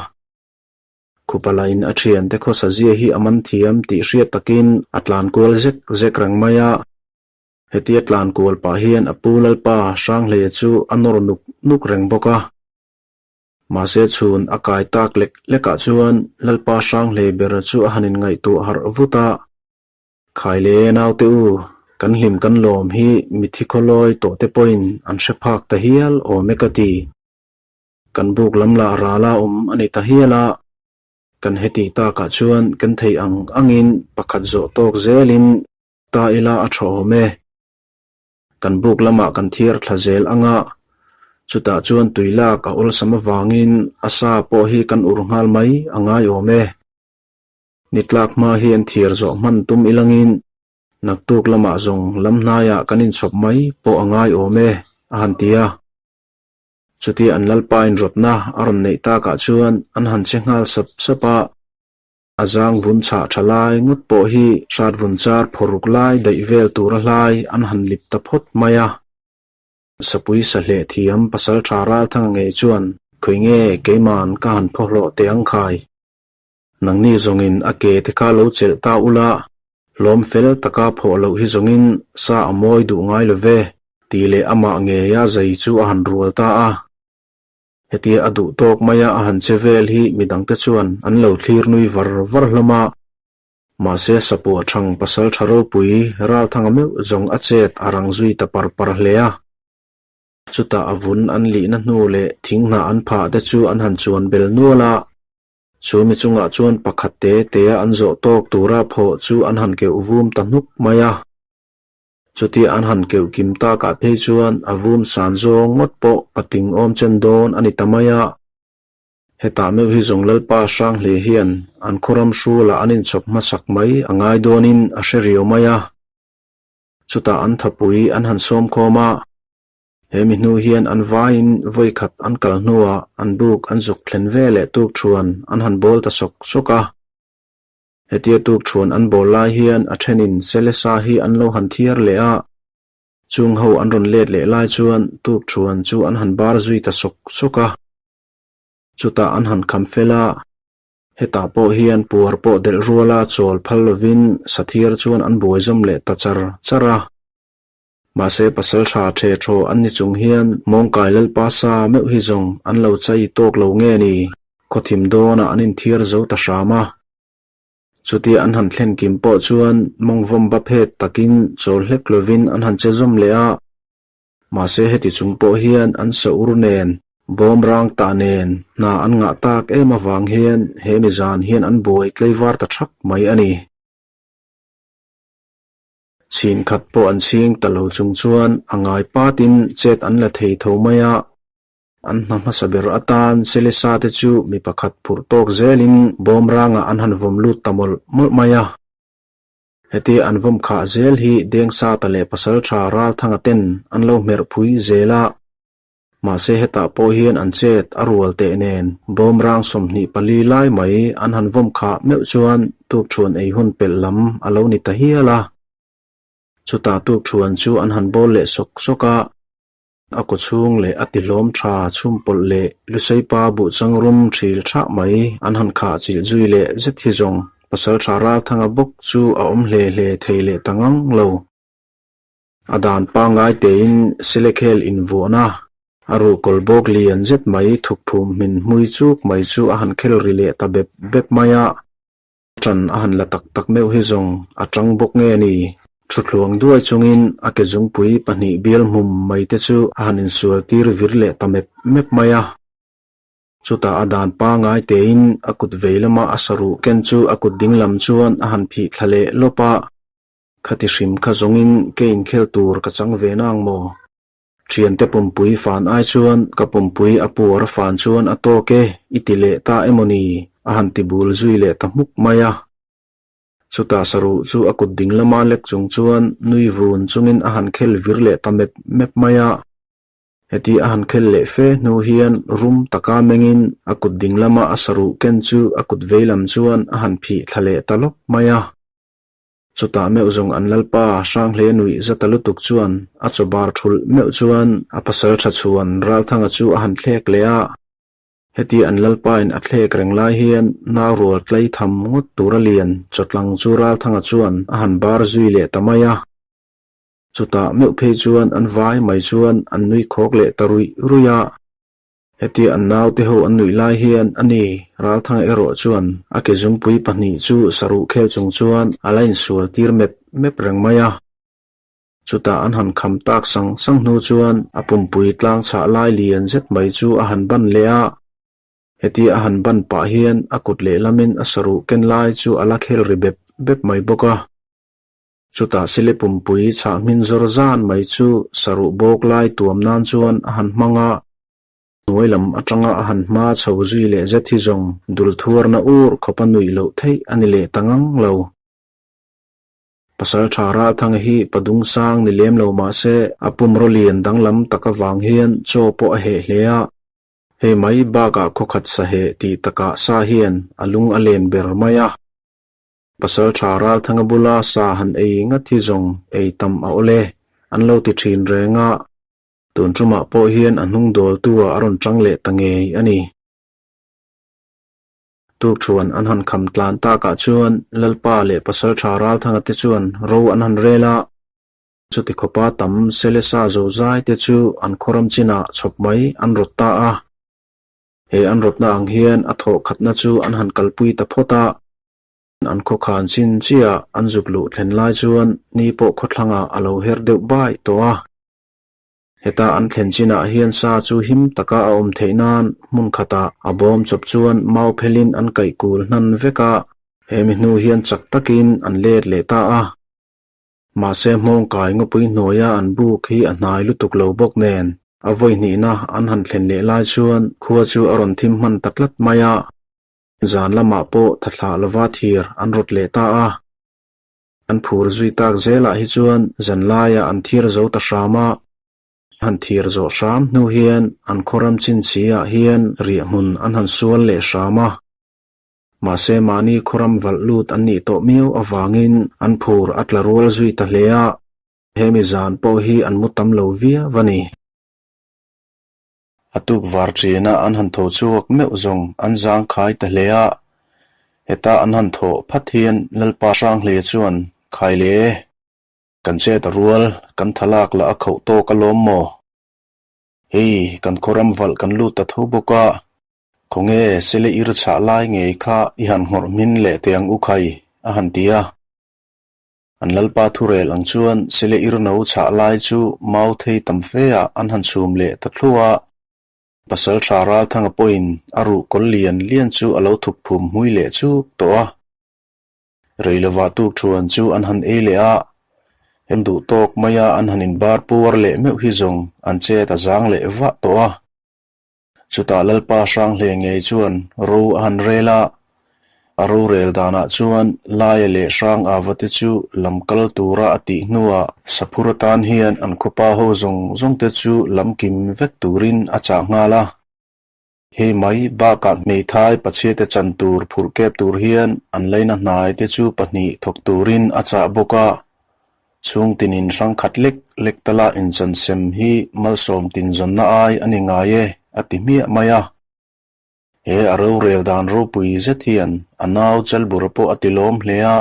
Khupa lahin a thiante khawsa zia hi a man thiam tih hriat takin a tlan kual zek zek reng mai a. Hetia tlan kual pah hian a pu Lalpa Hranghleia chu a nawr nuk nuk reng bawk a. Mahse chhun a kai tak lek lekah chuan Lalpa Hranghleia bera chu a han inngaihtuah harh vut a. Khaile naute u, kan hlim kan lawm hi mithi khawlawi tawh te pawhin an hre phak ta hial awm e ka ti. Kan buk lam lah rala awm a ni ta hial a, kan hetih takah chuan kan theih ang angin pakhat zawh tawk zelin ta ila a tha awm e. Kan buk lamah kan thiar thla zel ang a, chutah chuan tui lak a awlsam avangin a sa pawh hi kan ur nghal mai a ngai awm e. Ni tlak hma hian thiar zawh hman tum ilangin naktuk lamah zawng lam hnaiah kan inchhawp mai pawh a ngai awm e, a han ti a. Chutia an lalpa inrawtna a rawn neih takah chuan an han che nghal sap sap a. A zang vun chhah tha lai ngawt pawh hi hrat vun char phawruk lai daih vel tura hlai an han lip ta phawt mai a. Sapui sahleh thiam pasal tha Ralthanga ngei chuan, Khawi nge keiman ka han phaw hlawh teh ang khai? Nangni zawngin a ke te kha lo chelh ta ula, hlawm fel taka phawh loh hi zawngin sa a mawi duh ngai lo ve, tih leh amah ngeia zai chu a han rual ta a. Hetia a duh tawk maia a han che vel hi midangte chuan an lo thlir nui var var hlawm a. Mahse Sapuah Thang pasal tha ropui Ralthanga meuh zawng a chet a rang zui ta par par hle a. Chutah a vun an lihna hnu leh thing hnah an phah te chu an han chuan bel nual a. Chu mi chungah chuan pakhat te tea an zawh tawk tura phawh chu an han keuh vum ta hnuk mai a. Chutia an han keuh kim takah phei chuan a vum san zawng ngawt pawh patling awm chen dawn a ni ta mai a. Hetah meuh hi zawng Lalpa hrang hle hian an khawram hrulah an inchhawp hmasak mai a ngai dawnin a hre riau mai a. Chutah an thapui an han sawm khawm a. He mi hnu hian an vaiin vawi khat an kal hnuah an buk an zuk thlen ve leh tuk thuan an han bawl ta sawk sawk a. Hetia tuk thuan an bawl lai hian a thenin Selesa hi an lo han thiar leh a, chung ho an rawn let leh lai chuan tuk thuan chu an han bar zui ta sawk sawk a. Chutah an han kham fel a, hetah pawh hian puar pawh delh ruala chawl phal lovin sathiar chuan an buai zawm leh ta char char a. Mahse pasal tha the thaw an ni chung hian Mawngkai Lalpa sa meuh hi zawng an lo chai tawk lo nge ni? Khawthim dawnah an inthiar zo ta hram a. Chutia an han thlen kim pawh chuan mawngvawm ba phet takin chawl hlek lovin an han che zawm leh a. Mahse heti chung pawh hian an sa ur nen, bawm rang tah nen hna an ngah tak em avang hian he mi zan hian an buai tlaivar ta thak mai a ni. Chhin khat pawh an chhing ta lo chung chuan a ngai patin chet an la thei tho mai a. An hna hmasa ber atan Selesa te chu mi pakhat phurh tawk zelin bawm rangah an han vawm lut ta mawlh mawlh mai a. Hetia an vawm khah zel hi Dengsata leh Pasaltha Ralthanga ten an lo hmerh phui zel a. Mahse hetah pawh hian an chet a rual teh nen bawmrang 24 lai mai an han vawm khah meuh chuan tukthuan ei hun pelh lam a lo ni ta hial a. Chutah tukthuan chu an han bawl leh sawk sawk a, a kaw chhung leh a tihlawm tha chhum pawlh leh Luseipa buhchang rum thil thah mai an han khah chilh zui leh zet hi zawng Pasaltha Ralthanga bawk chu a awm hle hle thei leh ta ngang lo. A dan pangngai tein Selekhel invuahna a ruhkawl bawk lian zet mai thukphum hmin hmui chuk mai chu a han khel ri leh ta bep bep mai a. Ṭan a han la tak tak meuh hi zawng a ṭang bawk nge ni? Thuthluang duai chungin a ke zungpui pahnih bial hmum mai te chu a han insual tir vir leh ta mep mep mai a. Chutah a dan pangngai tein a kut vei lama a saruh ken chu a kut dinglam chuan a han phih thla leh lawp a. Khati hrim kha zawngin ke inkhel tur ka chang ve nang maw? Thiante pumpui fan ai chuan ka pumpui a puar a fan chuan a tawk e, i ti leh ta emaw ni? a han ti bul zui leh ta hmuk mai a. Chutah saruh chu a kut ding lama lek chung chuan nui vun chungin a han khel vir leh ta mep mep mai a. Heti a han khel leh fe hnu hian rum taka mengin a kut ding lama a saruh ken chu a kut vei lam chuan a han phih thla leh ta lawp mai a. Chutah meuh zawng an lalpa Hranghle nuih za ta lutuk chuan a chaw bar thulh meuh chuan a pasal tha chhuan Ralthanga chu a han thlek leh a. Heti an lalpain a thlek reng lai hian nau rual tlei tham ngawt tura lian chawtlang chu Ralthanga chuan a han bar zui leh ta mai a. Chutah meuh phei chuan an vai mai chuan an nui khawk leh ta ruih ruih a. Hetia an naute ho an nuih lai hian a ni, Ralthanga erawh chuan a ke zungpui pahnih chu saruh khel chung chuan a la insual tir mep mep reng mai a. Chutah an han kham tak sang sang hnu chuan a pumpui tlang chhah lai lian zet mai chu a han ban leh a. Hetia a han ban pah hian a kut lehlamin a saruh ken lai chu a la khel ri bep bep mai bawk a. Chutah sile pumpui chhah hmin zawr zan mai chu saruh bawk lai tuam nan chuan a han hmang a, hnuai lam atanga a han hma chho zui leh zet hi zawng dul thuarna ur khawpa nuih loh theih a ni leh ta ngang lo. Pasalṭha Ralthanga hi padung sang ni lem lo mah se a pumraw lian danglam tak avang hian chaw pawh a heh hle a. Hei mai bakah khawkhat sa heh tih takah sa hian a lung a len ber mai a. Pasalṭha Ralthanga bula sa han ei ngat hi zawng ei tam a awl e, an lo ti ṭhin reng a. Tun ṭumah pawh hian a hnung dawltu-ah a rawn ṭang leh ta ngei a ni. Tukṭhuan an han kham tlan takah chuan Lalpa leh Pasalṭha Ralthanga te chuan ro an han rel a. Chuti khawpa tam Selesa zozai te chu an khawram chinah chhawp mai an rawt ta a. He an rawtna ang hian a thawh khatna chu an han kalpui ta phawt a. An khawkhan chin chiah an zuk luh thlen lai chuan ni pawh khawthlangah a lo her deuh bai tawh a. Heta an thlen chinah hian sa chu him taka a awm theih nan hmun khatah a bawm chawp chuan mau phelin an kaih kul hnan vek a, he mi hnu hian chak takin an let leh ta a. Mahse hmawngkai ngawpui hnuaia an buk hi a hnai lutuk lo bawk nen a vawi hnihna an han thlen leh lai chuan khua chu a rawn thim hman ta tlat mai a. Zan lamah pawh thathlah lova thir an rawt leh ta a. An phur zui tak zelah hi chuan zanlaiah an thir zo ta hram a, han thir zawh hram hnu hian an khawram chin chi ah hian riahhmun an han sual leh hram a. Mahse mahni khawram valh lut an nih tawh miau avangin an phur a tla rual zui ta hle a, hemi zan pawh hi an mu tam lo viau a ni. A tuk var ṭiana an han tho chhuak meuh zawng an zang khai ta hle a, heta an han thawh phat hian Lalpa Hranghleia chuan, Khai le, kan chet a rual, kan thalak lah a khauh tawk alawm maw? Hei, kan khawram valh kan lut ta tho bawk a, khawnge sele ir chhah lai ngei kha i han nghawrh hmin leh teh ang u khai, a han ti a. An Lalpa thurel ang chuan sele irno chhah lai chu mau thei tam fe ah an han chhum leh ta thluah a. Pasalṭha Ralthanga pawhin a ruh kawl lian lian chu a lo thuk phum hmui leh chuk tawh a. Rei lovah tukṭhuan chu an han ei leh a, hem duh tawk maia an han inbar puar leh meuh hi zawng an chet a zang leh vah tawh a. Chutah Lalpa Hranghle ngei chuan ro a han rel a, a rorel danah chuan Laia leh Hrang Ava te chu lam kal tura a tih hnuah Saphur atan hian an khawpa ho zawng zawng te chu lam kim vek turin a chah nghal a. Hei mai bakah hmeithai pachhiate chan tur phurh kep tur hian an leina hnai te chu pahnih thawk turin a chah bawk a. Chhung tinin hrang khat lek lek tala inchansem hi malsawm tinzawnna ai a ni ngai e, a ti hmiah mai a. He a rorel dan ropui zet hian a nau Chalbura pawh a ti lawm hle a,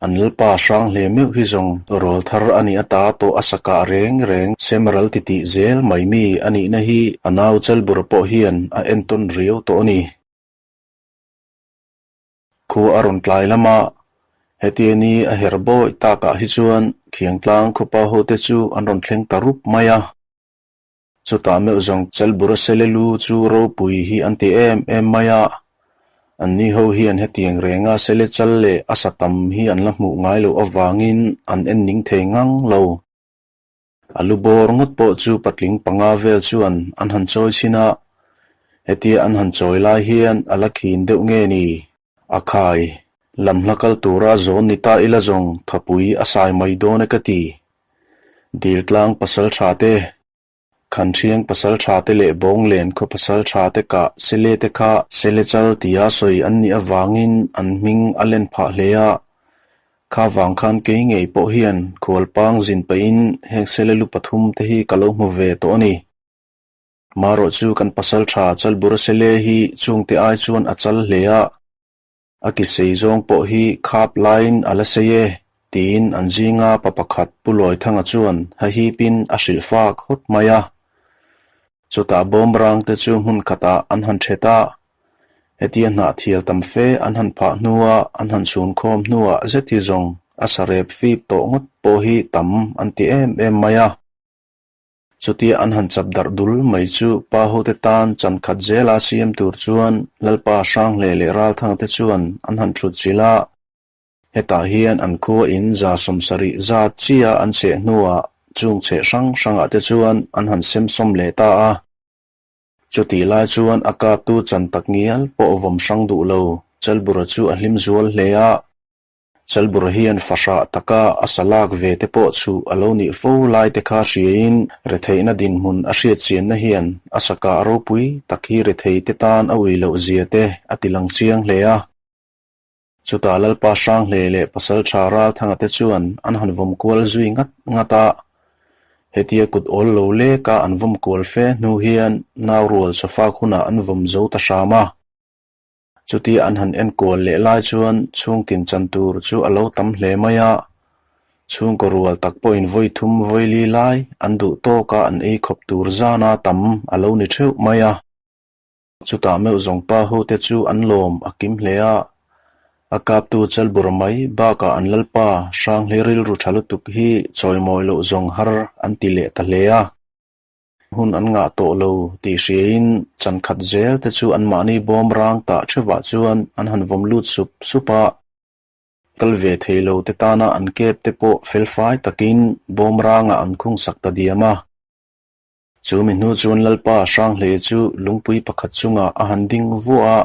an lalpa hrang hle meuh hi zawng rawl thar a nih ata tawh a sakah reng reng semral titih zel mai mi a nihna hi a nau Chalbura pawh hian a entawn riau tawh a ni. Khua a rawn tlai lam a, hetia ni a her bawi takah hi chuan Khiangtlang khawpa hote chu an rawn thleng ta rup mai a. Chutah meuh zawng Chalbura sele lu chu ropui hi an ti em em mai a, anni ho hian hetiang renga sele chal leh a sa tam hi an la hmuh ngai loh avangin an en ning thei ngang lo. A lu bawr ngawt pawh chu patling panga vel chuan an han chawi chhin a, hetia an han chawi lai hian a la khin deuh nge ni? A khai, lam hla kal tura zawn ni ta ila zawng thapui a sai mai dawn e ka ti. Diltlang pasal tha te, Khanṭhiang pasal tha te leh Bawnglen khaw pasal tha te kah sele te kha sele chal tia sawi an nih avangin an hming a len phah hle a, Kha vang khan kei ngei pawh hian khualpang zin pahin heng sele lu pathum te hi ka lo hmu ve tawh a ni. Marawh chu kan pasal tha Chalbura sele hi chungte ai chuan a chal hle a, a ki sei zawng pawh hi khap laiin a la sei e, tiin an zinga pa pakhat Pu Lawithanga chuan hahipin a hrilh fak hawt mai a. Chutah bawmrang te chu hmun khatah an han thet a, Hetia hnahthial tam fe an han phah hnua an han chhun khawm hnuah zet hi zawng a sarep fip tawh ngawt pawh hi tam an ti em em mai a. Chutia an han chap darh dul mai chu pa hote tan chan khat zela siam tur chuan Lalpa Hranghle leh Ralthanga te chuan an han thut chilh a. Hetah hian an khua in 70% zat chia an cheh hnuah chung cheh hrang hrangah te chuan an han sem sawm leh ta a. Chutih lai chuan a kaptu chan tak ngial pawh vawm hrang duh lo, Chalbura chu a hlim zual hle a. Chalbura hian fahrah taka a sa lak ve te pawh chhuh a lo nih fo lai te kha hriain retheihna dinhmun a hriat chianna hian a sa kah ropui tak hi rethei te tan a ui loh zia te a ti lang chiang hle a. Chutah Lalpa Hranghlei leh Pasalṭha Ralthanga te chuan an han vawm kual zui ngat ngat a. Hetia kut awl lo leka an vawm kual fe hnu hian naurual chawfak hunah an vawm zo ta hram a. Chutia an han enkual leh lai chuan chhungtin chan tur chu a lo tam hle mai a, chhungkaw rual tak pawhin vawi thum vawi li lai an duh tawka an ei khawp tur zana tam a lo ni theuh mai a. Chutah meuh zawng pa ho te chu an lawm a kim hle a, a kaptu chalbur mai bakah an lalpa Hranghlei rilru tha lutuk hi chawimawi loh zawng har an ti leh ta hle a. Hun an ngah tawh lo tih hriain chan khat zel te chu anmahni bawm rang tah thevah chuan an han vawm lut sup sup a. Kal ve thei lo te tana an kep te pawh felfai takin bawm rangah an khung sak ta diam a. Chu mi hnu chuan Lalpa Hranghlei chu lungpui pakhat chungah a han ding vuah a,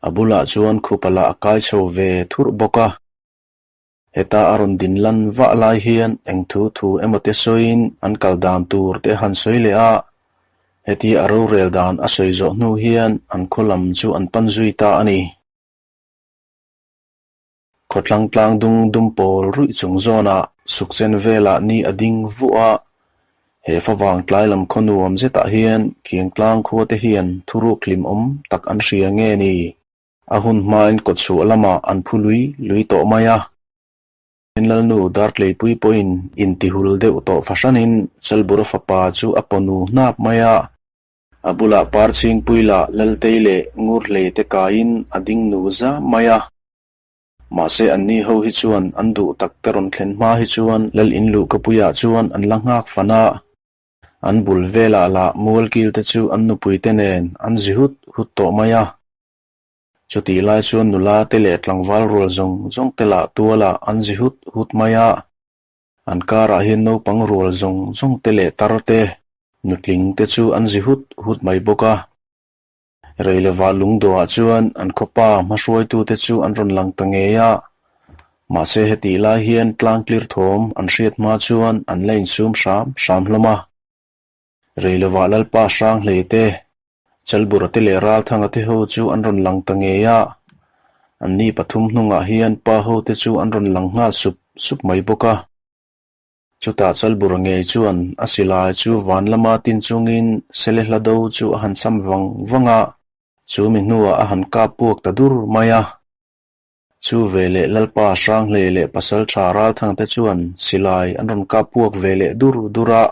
a bulah chuan khupa lah a kai chho ve thurh bawk a. Heta a rawn din lan vah lai hian eng thu thu emaw te sawiin an kal dan tur te han sawi leh a, hetia a rorel dan a sawi zawh hnu hian an khaw lam chu an pan zui ta a ni. Khawthlang tlang dung dum pawl ruih chung zawnah sukchen velah ni a ding vuah a, he favang tlai lam khaw nuam zetah hian Khiangtlang khua te hian thuruk hlimawm tak an hria nge ni? A hun hmain kawtchhuah lamah an phu lui lui tawh mai a. Lalnu Dartleipui pawhin intihul deuh tawh fahranin Chalbura fapa chu a pawnu hnap mai a. A bulah Parchhingpui lah Laltei leh Ngurhlei te kaiin a ding nu zam mai a. Mahse anni ho hi chuan an duh tak te rawn thlen hma hi chuan Lal inluhkapuiah chuan an la nghak fan a. An bul velah lah mualkil te chu an nupui te nen an zi hut hut tawh mai a. Chutih lai chuan nula te leh tlangval rual zawng zawng te lah tualah an zi hut hut mai a. An karah hian naupang rual zawng zawng te leh tar te, nutling te chu an zi hut hut mai bawk a. Reilova lungdawhah chuan an khawpa hmahruaitute chu an rawn lang ta ngei a. Mahse hetih lai hian tlang clear thawm an hriat hma chuan an la insum hram hram hlawm a. Reilova Lalpa Hranghlei te, Chalbura te leh Ralthanga te ho chu an rawn lang ta ngei a. Anni pathum hnungah hian pa ho te chu an rawn lang nghal sup sup mai bawk a. Chutah Chalbura ngei chuan a silai chu van lama tin chungin Sele hla do chu a han cham vang vang a, chu mi hnuah a han kap puak ta dur mai a. Chu veleh Lalpa Hranghlei leh Pasalṭha Ralthangte chuan silai an rawn kap puak ve leh dur dur a.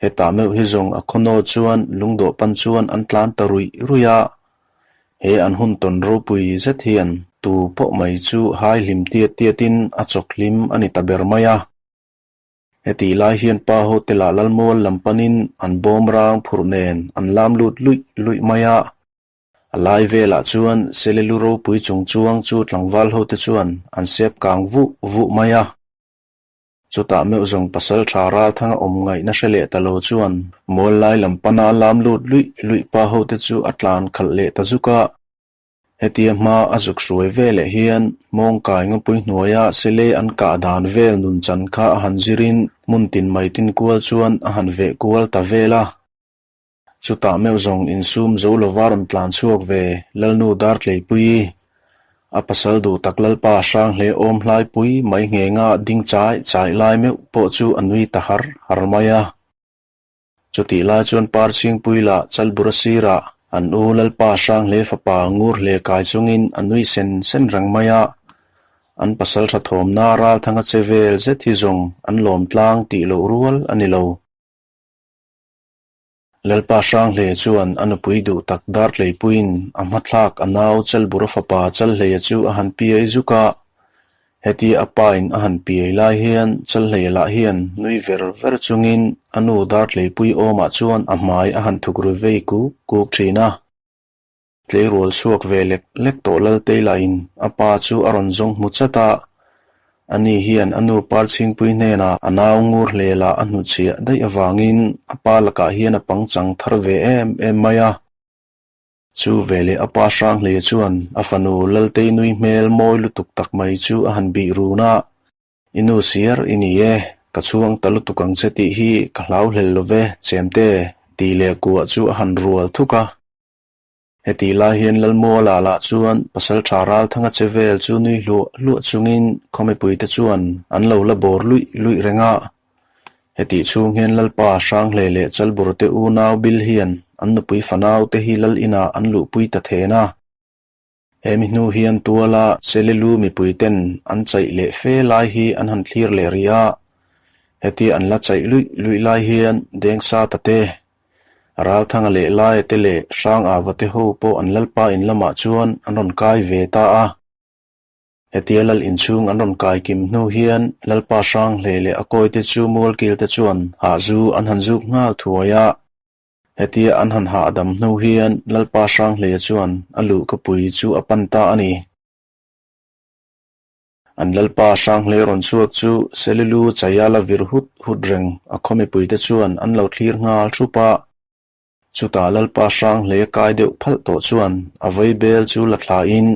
Hetah meuh hi zawng a khawnaw chuan lungdawh pan chuan an tlan ta ruih ruih a, he an hun tawn ropui zet hian tu pawh mai chu hai hlim tiat tiatin a chawk hlim a ni ta ber mai a. Hetih lai hian pa hotel ah Lalmual lam panin an bawm rang phurh nen an lam lut luih luih mai a. A lai velah chuan Sele lu ropui chung chuang chu tlangval hote chuan an sep kang vuh vuh mai a. Chutah meuh zawng pasal tha Ralthanga awm ngaihna hre leh ta lo chuan mual lai lam pana lam lut luih luih pa hote chu a tlan khalh leh ta zuk a. Hetia hma a zuk hruai ve leh hian mawngkai ngawpui hnuaia sele an kah dan vel nun chan kha a han zirin hmun tin mai tin kual chuan a han veh kual ta vel a. Chutah meuh zawng insum zo lova rawn tlan chhuak ve Lalnu Dartleipuii, a pasal duh tak Lalpa Hranghle awm hlaipui mai nghenga ding chai chai lai meuh pawh chu a nui ta har har mai a. Chutih lai chuan Parchhingpui lah Chalbura sirah an u Lalpa Hranghle fapa ngur hle kai chungin a nui sen sen reng mai a. An pasal tha thawmna Ralthanga che vel zet hi zawng an lawm tlang tih loh rual a ni lo. Lalpa Hranghle chuan a nupui duh tak Dartleipuiin a hmathlak a nau Chalbura fapa Chalhleia chu a han piai zuk a. Hetia a pain a han piai lai hian Chalhleia lah hian nui ver ver chungin a nu Dartleipui awmah chuan a hmai a han thuk ru vei kuk kuk thin a. Tleirual chhuak ve lek lek tawh Laltei lahin a pa chu a rawn zawng hmu chat a, ani hian a nu Parchhingpui hnenah a nau ngur hle lah a hnuchhiah daih avangin a pa lakah hian a pangchang thar ve em em mai a. Chu veleh a pa Hranghleia chuan a fanu Laltei nui hmel mawi lutuk tak mai chu a han bih run a, I nu siar i ni e, ka chhuang ta lutuk ang che tih hi ka hlau hlel lo ve, Chemte, tih leh kuah chu a han rual thuk a. Hetih lai hian Lalmuala lah chuan Pasalṭha Ralthanga che vel chu nui hluah hluah chungin khaw mipuite chuan an lo la bawr luih luih reng a. Hetih chhung hian Lalpa Hranghlei leh Chalburte unau Bil hian an nupui fanau te hi Lal inah an luhpui ta then a. Hemi hnu hian tuala Selelu mipui ten an chaih leh fe lai hi an han thlir leh rih a, hetia an la chaih luih luih lai hian Dengsa ta te, Ralthanga leh Laia te leh Hrangava te ho pawh an Lalpa in lamah chuan an rawn kai ve ta a. Hetia Lal inchhung an rawn kai kim hnu hian Lalpa Hranghlei leh a kawite chu Mualkil te chuan hahzu an han zuk nghal thuai a. Hetia an han hahdam hnu hian Lalpa Hranghleia chuan a luhkapui chu a pan ta a ni. An Lalpa Hranghlei rawn chhuak chu Selilu chaia la vir hut hut reng a khaw mipuite chuan an lo thlir nghal thup a. Chutah Lalpa Hranghleia kai deuh phalh tawh chuan a vaibel chu la thlain,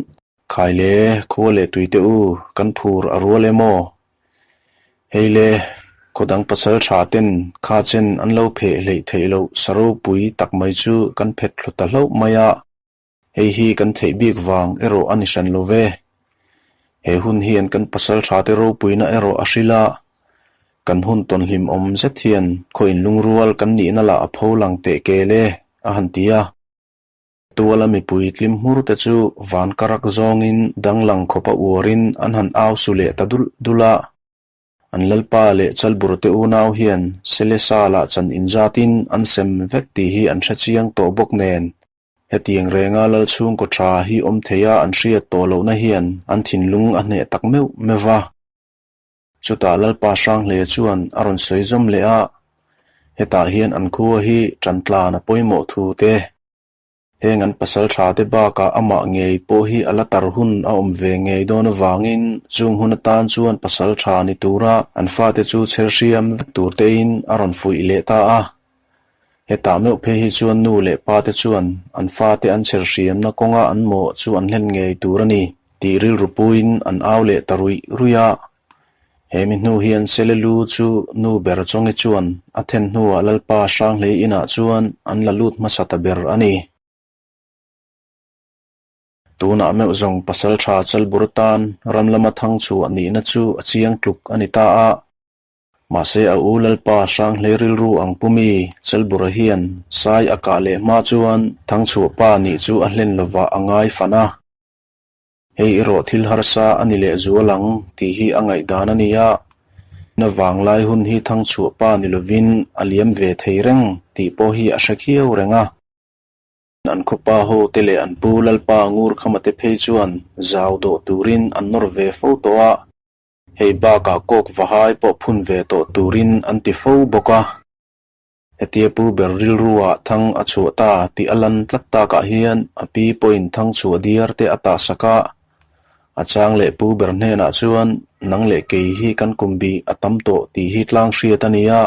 Khai le, khua leh tuite u, kan phur a rual em aw? Hei le, khaw dang pasal tha ten kha chen an lo pheh hleih theih loh sa ropui tak mai chu kan phet thlu ta hlauh mai a, hei hi kan theih bik vang erawh a ni hran lo ve. He hun hian kan pasal tha te ropuina erawh a hrilh a, kan hun tawn hlim awm zet hian khaw inlungrual kan nihna lah a pho lang teh kel e, a han ti a. Tuala mipui tlim hmur te chu van karak zawngin danglang khawpa uarin an han au su leh ta dulh dulh a. An Lalpa leh Chalburte unau hian Selesa lah chan inzatin an sem vek tih hi an hre chiang tawh bawk nen, hetiang renga Lal chhungkaw tha hi awm theia an hriat tawh lohna hian an thinlung a hneh tak meuh meuh va. Chutah Lalpa Hranghleia chuan a rawn sawi zawm leh a, hetah hian an khua hi ṭantlan a pawimawh thu te, heng an pasal ṭha te bakah amah ngei pawh hi a la tar hun a awm ve ngei dawn avangin chung hun atan chuan pasal ṭha ni tura an fate chu chher hriam vek tur tein a rawn fuih leh ta a. Hetah meuh phei hi chuan nu leh pa te chuan an fate an chher hriamna kawnga an mawh chu an hlen ngei tur a ni tih rilru puiin an au leh ta ruih ruih a. He mi hnu hian Sele lu chu nu ber Chawngi chuan a then hnuah Lalpa Hranghlei inah chuan an la lut hmasa ta ber a ni. Tunah meuh zawng Pasalṭha Chalbur tan ram lama thang chhuah nihna chu a chiang tluk a ni ta a. Mahse a u Lalpa Hranghlei rilru ang pumi Chalbura hian sai a kah leh hma chuan Thangchhuahpa nih chu a hlen lovah a ngai fan a. Hei erawh thil harsa a ni leh zual ang tih hi a ngaihdan a ni a, na vanglai hun hi Thangchhuahpa ni lovin a liam ve thei reng tih pawh hi a hre khiau reng a. An khawpa ho te leh an pu Lalpa Ngurkhama te phei chuan zau dawh turin an nawr ve fo tawh a. Hei bakah kawk vahai pawh phun ve tawh turin an ti fo bawk a. Hetia pu ber rilruah thang a chhuah ta tih a lan tlat takah hian a pi pawhin thang chhuah diar te a tah sak a. A chang leh pu ber hnenah chuan nang leh kei hi kan kum bih a tam tawh tih hi tlang hriat a ni a.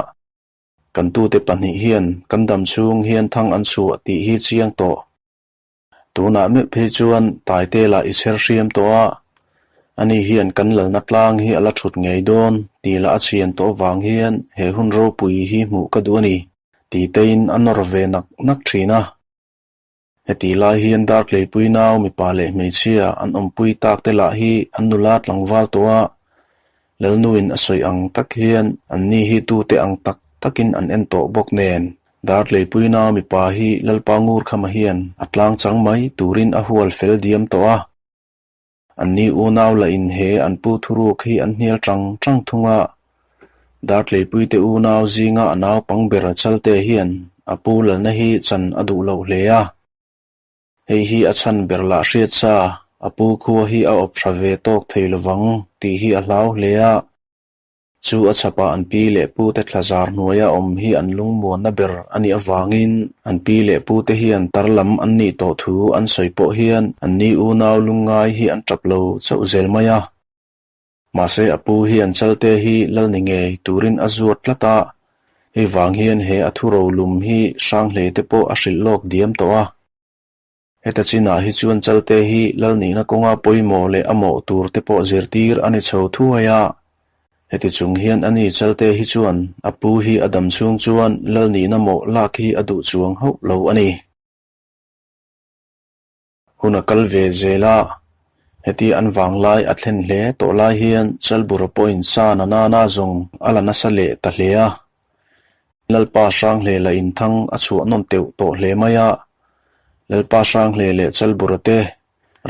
Kan tute pahnih hian kan dam chhung hian thang an chhuah tih hi chiang tawh. Tunah meuh phei chuan Taite lah i chher hriam tawh a, ani hian kan lalna tlang hi a la thut ngei dawn tih lah a chhian tawh vang hian he hun ropui hi hmuh ka duh a ni, titein a nawr ve nak nak thin a. Hetih lai hian Darkleipui nau mipa leh hmeichhia an awmpui tak te lah hi an nula tlangval tawh a, Lalnuin a sawi ang tak hian anni hi tute ang tak takin an en tawh bawk nen. Dartleipui nau mipa hi Lalpa Ngurkhama hian a tlang chang mai turin a hual fel diam tawh a. Anni unau lah in he an pu thuruk hi an hnial tang tang thung a. Dartleipui te unau zinga a naupang ber Chalte hian a pu lalna hi chan a duh loh hle a. Hei hi a chhan ber lah hriat sa, a pu khua hi a awp tha ve tawk thei lovang tih hi a hlau hle a. Chu a chhapah an pi leh pute thla zar hnuaia awm hi an lungmuanna ber a nih avangin an pi leh pute hian tar lam an nih tawh thu an sawi pawh hian an ni unau lungngai hi an tap lo chauh zel mai a. Mahse a pu hian Chalte hi lal ni ngei turin a zuat tlat a, hei vang hian he a thu rolum hi Hranghlei te pawh a hrilh lawk diam tawh a. Heta chinah hi chuan Chalte hi lal nihna kawnga pawimawh leh a mawh tur te pawh zirtir a ni chho thuai a. Heti chung hian ani Chalte hi chuan a pu hi a dam chhung chuan lal nihna mawh lak hi a duh chuang hauh lo a ni. Hun a kal ve zel a, heti an vanglai a thlen hle tawh lai hian Chalbura pawhin sa na nana zawng a la nasa leh ta hle a. Lalpa Hranghle la inthang a chhuah nawn teuh tawh hle mai a, Lalpa Hranghle leh Chalbura te,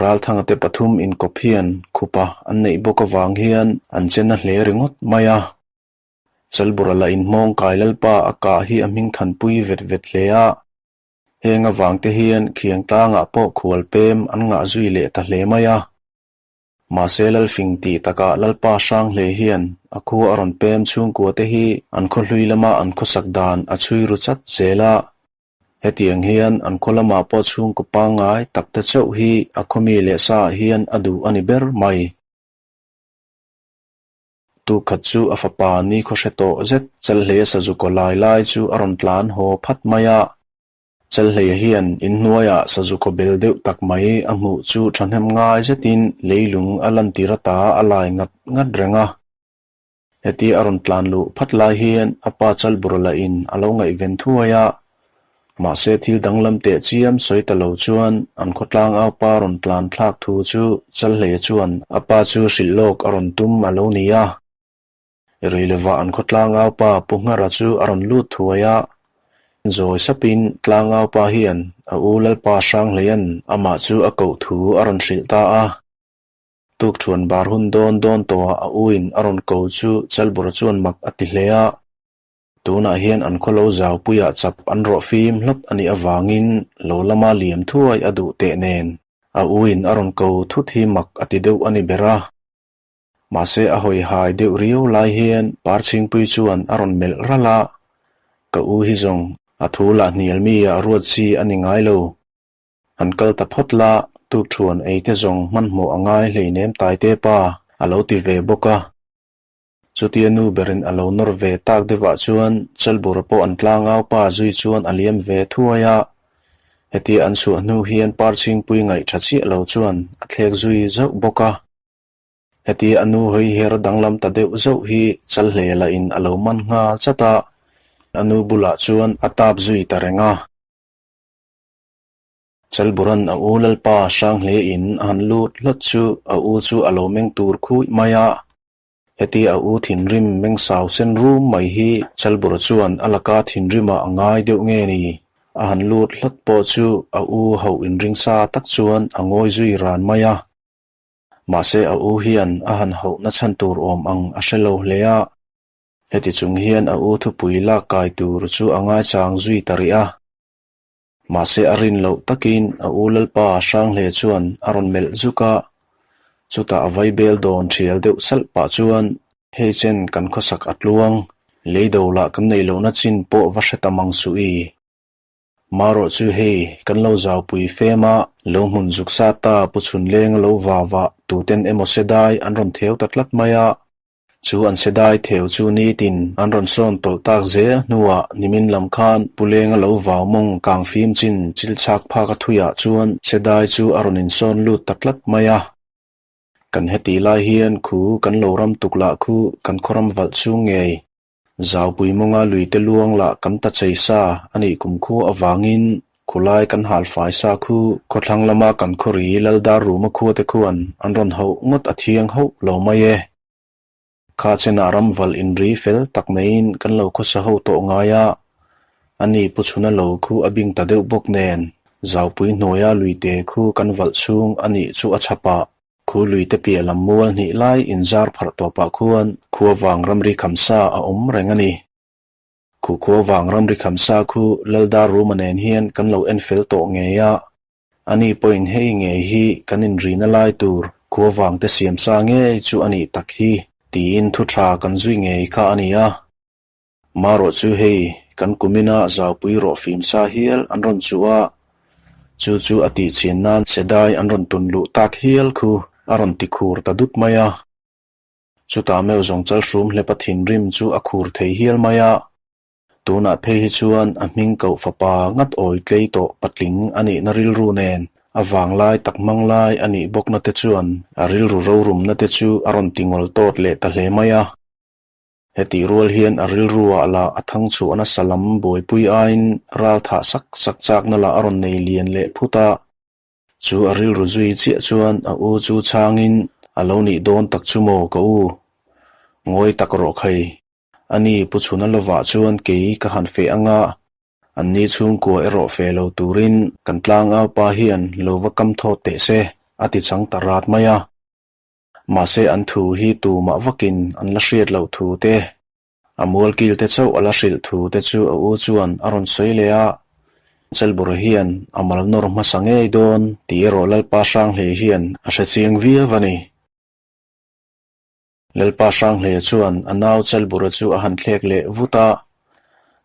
Ralthanga te pathum inkawp hian khupa an neih bawk avang hian an che na hle ringawt mai a. Chalbura la inhmawng kai Lalpa a kah hi a hming thanpui vet vet hle a. Heng avang te hian khiang tlangah pawh khual pem an ngah zui leh ta hle mai a. Mahse Lalfing tih takah Lalpa hrang hle hian a khua a rawn pem chhungkua te hi an khaw hlui lama an khawsak dan a chhui ru chat zel a. Hetiang hian an khaw lamah pawh chhungkaw pangngai tak te chauh hi a khaw mi leh sa ah hian a duh a ni ber mai. Tukhat chu a fapa ni khaw hre tawh zet Chalhleia sazu kaw lai lai chu a rawn tlan haw phat mai a. Chalhleia hian inhnuaiah sazu kaw bel deuh tak mai a hmuh chu thahnem ngai zetin leilung a lantir ata a lai ngat ngat reng a. Heti a rawn tlan luh phat lai hian a pa Chalbura lahin a lo ngaihven thuai a. Mahse thil danglam teh chiam sawi ta lo chuan an khawtlang aupa rawn tlan thlak thu chu Chalhleia chuan a pa chu hrilh lawk a rawn tum a lo ni a. Rei lova an khawtlang aupa Pu Nghara chu a rawn lut thuai a. Zawi sapin tlang aupa hian a u Lalpa Hranghleia'n amah chu a koh thu a rawn hrilh ta a. Tukṭhuan bar hun dawn dawn tawhah a uin a rawn ko chu Chalbura chuan mak a ti hle a. Tunah hian an khaw lo zaupuiah chap an rawh fim hlawt a nih avangin lo lama liam thuai a duh teh nen a uin a rawn ko thut hi mak a ti deuh a ni ber a. Mahse a hawi hai deuh riau lai hian Parchhingpui chuan a rawn melh ralh a, Ka u hi zawng a thu lah hnial mi ah ruat chi a ni ngai lo. Han kal ta phawt la, tukṭhuan ei te zawng hmanhmawh a ngai hleinem Taite pa a lo ti ve bawk a. Chutia nu berin a lo nawr ve tak deuhah chuan Chalbura pawh an tlangau pa zui chuan a liam ve thuai a. Hetia an chhuah hnu hian Parchhingpui ngaih tha chiah lo chuan a thlek zui zauh bawk a. Hetia a nu hawi her danglam ta deuh zauh hi Chalhle lahin a lo man nghal chat a, a nu bulah chuan a tap zui ta reng a. Chalburan a u Lalpa Hranghle in a han lut hlawt chu a u chu a lo meng tur khuih mai a. Heti a u thinrim meng sau sen rum mai hi Chalbura chuan a laka thinrimah a ngai deuh nge ni? A han lut hlawt pawh chu a u hauh inring sa tak chuan a ngawi zui ran mai a. Mahse a u hian a han hauhna chhan tur awm ang a hre lo hle a. Heti chung hian a u thupui lak kai tur chu a ngaichang zui ta rih a. Mahse a rin loh takin a u Lalpa Hranghle chuan a rawn melh zuk a, chutah a vaibel dawn thial deuh salh pah chuan hei chen kan khawsak a tluang, leido lah kan neih lohna chin pawh va hre ta mang suh i. Marawh chu hei kan lo zaupui fem a, lo hmun zuk sa ta pu chhun leng a lo va vah tuten emaw sedai an rawn theu ta tlat mai a, Chu an sedai theu chu nitin an rawn sawn tawlh tak zel hnuah nimin lam khan Pu Lenga lo vau mawng kang fim chin chil chhak phak a thuiah chuan sedai chu a rawn insawn lut ta tlat mai a. Kan heti lai hian khu kan lo ram tuk lah khu kan khawram valh chhung ngei. Zaupui mawnga luite luang lah kan ta chei sa a nih kumkhua avangin khulai kan hal fai sa khu khawthlang lama kan khawri Laldar Ruma khuate khuan an rawn hauh ngawt a thiang hauh lo mai e. Kha chenah ramval inri fel tak neiin kan lo khawsa ho tawh ngai a, ani Pu Chhuna lo khu a bing ta deuh bawk nen Zaupui hnuaia luite khu kan valh chhung a nih chu a chhap a, khu luite piah lam mual hnih lai inzar pharh tawpah khuan khua vang ramri khamsa a awm reng a ni. Khu khua vang ramri khamsa khu Laldar Ruma nen hian kan lo en fel tawh ngei a, Ani pawhin hei ngei hi kan inrina lai tur khua vangte siam sa ngei chu a nih tak hi tiin thu tha kan zui ngei kha a ni a. Marawh chu hei kan kumina zaupui rawh fim sa hial an rawn chuh a, chu chu a tihchhin nan sedai an rawn tun luh tak hial khu a rawn ti khur ta dut mai a. Chutah meuh zawng chalhrum hlepa thinrim chu a khur thei hial mai a. Tunah phei hi chuan a hming koh fapa ngat awi tlei tawh patling a nihna rilru nen A vanglai tak hmang lai a nih bawkna te chuan a rilru rorumna te chu a rawn ti ngawl tawt leh ta hle mai a. Hetih rual hian a rilruah lah a thang chhuah nasa lam buaipui aiin ral thah sak sak chakna lah a rawn nei lian leh phut a. Chu a rilru zui chiah chuan a u chu chhangin a lo nih dawn tak chu maw ka u? Ngawi tak rawh khai. Ani Pu Chhuna lovah chuan kei ka han feh anga Anni chhungkua erawh fe lo turin kan tlangau pa hian lo va kam thawt teh se, a ti chang ta rat mai a. Mahse an thu hi tumah vakin an la hriat loh thu te, a mualkil te chauh a la hrilh thu te chu a u chuan a rawn sawi leh a. Chelbura hian a mal nawr hmasa ngei dawn tih erawh Lalpa Hranghlei hian a hre chiang viau a ni. Lalpa Hranghleia chuan a nau Chalbura chu a han thlek leh vut a,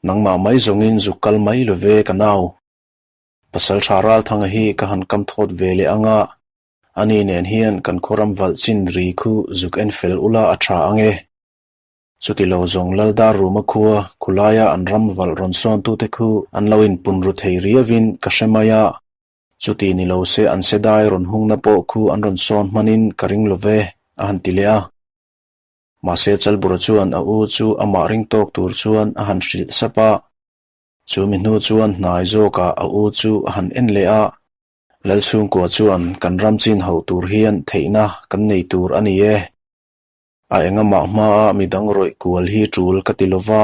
Nangmah mai zawngin zuk kal mai lo ve ka nau. Pasalṭha Ralthanga hi ka han kam thawt ve leh ang a, ani nen hian kan khawram valh chin ri khu zuk en fel ula a ṭha ang e. Chuti lo zawng Laldar Ruma khua khulaia an ram valh rawn sawntute khu an lo inpun ru thei riauin ka hre mai a, Chuti ni lo se an sedai rawn hungna pawh khu an rawn sawn hmanin ka ring lo ve, a han ti leh a. Mahse Chalbura chuan a u chu amah ring tawk tur chuan a han hrilh sap a. Chu mi hnu chuan hnai zawkah a u chu a han en leh a. Lalchhungkua chuan kan ram chin hauh tur hian theihna kan nei tur a ni e. A engamah hmaa midang rawih kual hi tul ka ti lova,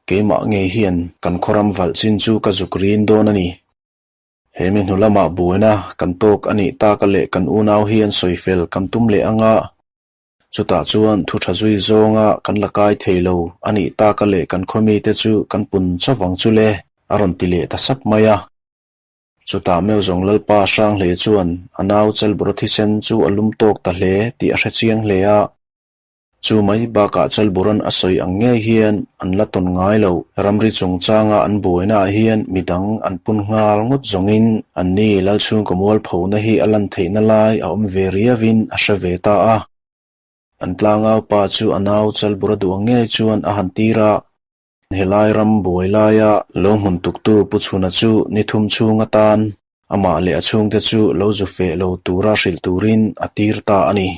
keimah ngei hian kan khawram valh chin chu ka zuk rin dawn a ni. He mi hnu lamah buaina kan tawk a nih taka leh kan unau hian sawi fel kan tum leh ang a, chutah chuan thu tha zui zawnga kan la kai thei lo a nih taka leh kan khaw mite chu kan pun chauh vang chu le, a rawn ti leh ta sap mai a. Chutah meuh zawng Lalpa Hranghlei chuan a nau Chalbura thisen chu a lum tawk ta hle tih a hre chiang hle a. Chu mai bakah Chalburan a sawi ang ngei hian an la tawn ngai lo. Ramri chungchanga an buainaah hian midang an pun nghal ngawt zawngin anni Lalchhungkaw mualphona hi a lan theihna lai a awm ve riauin a hre ve ta a. An tlangau pa chu a nau Chalbura duh ang ngei chuan a han tir a. Helai ram buai laia lo hmun tuktu Pu Chhuna chu ni thum chhung atan amah leh a chhungte chu lo zu feh lo tura hrilh turin a tir ta a ni.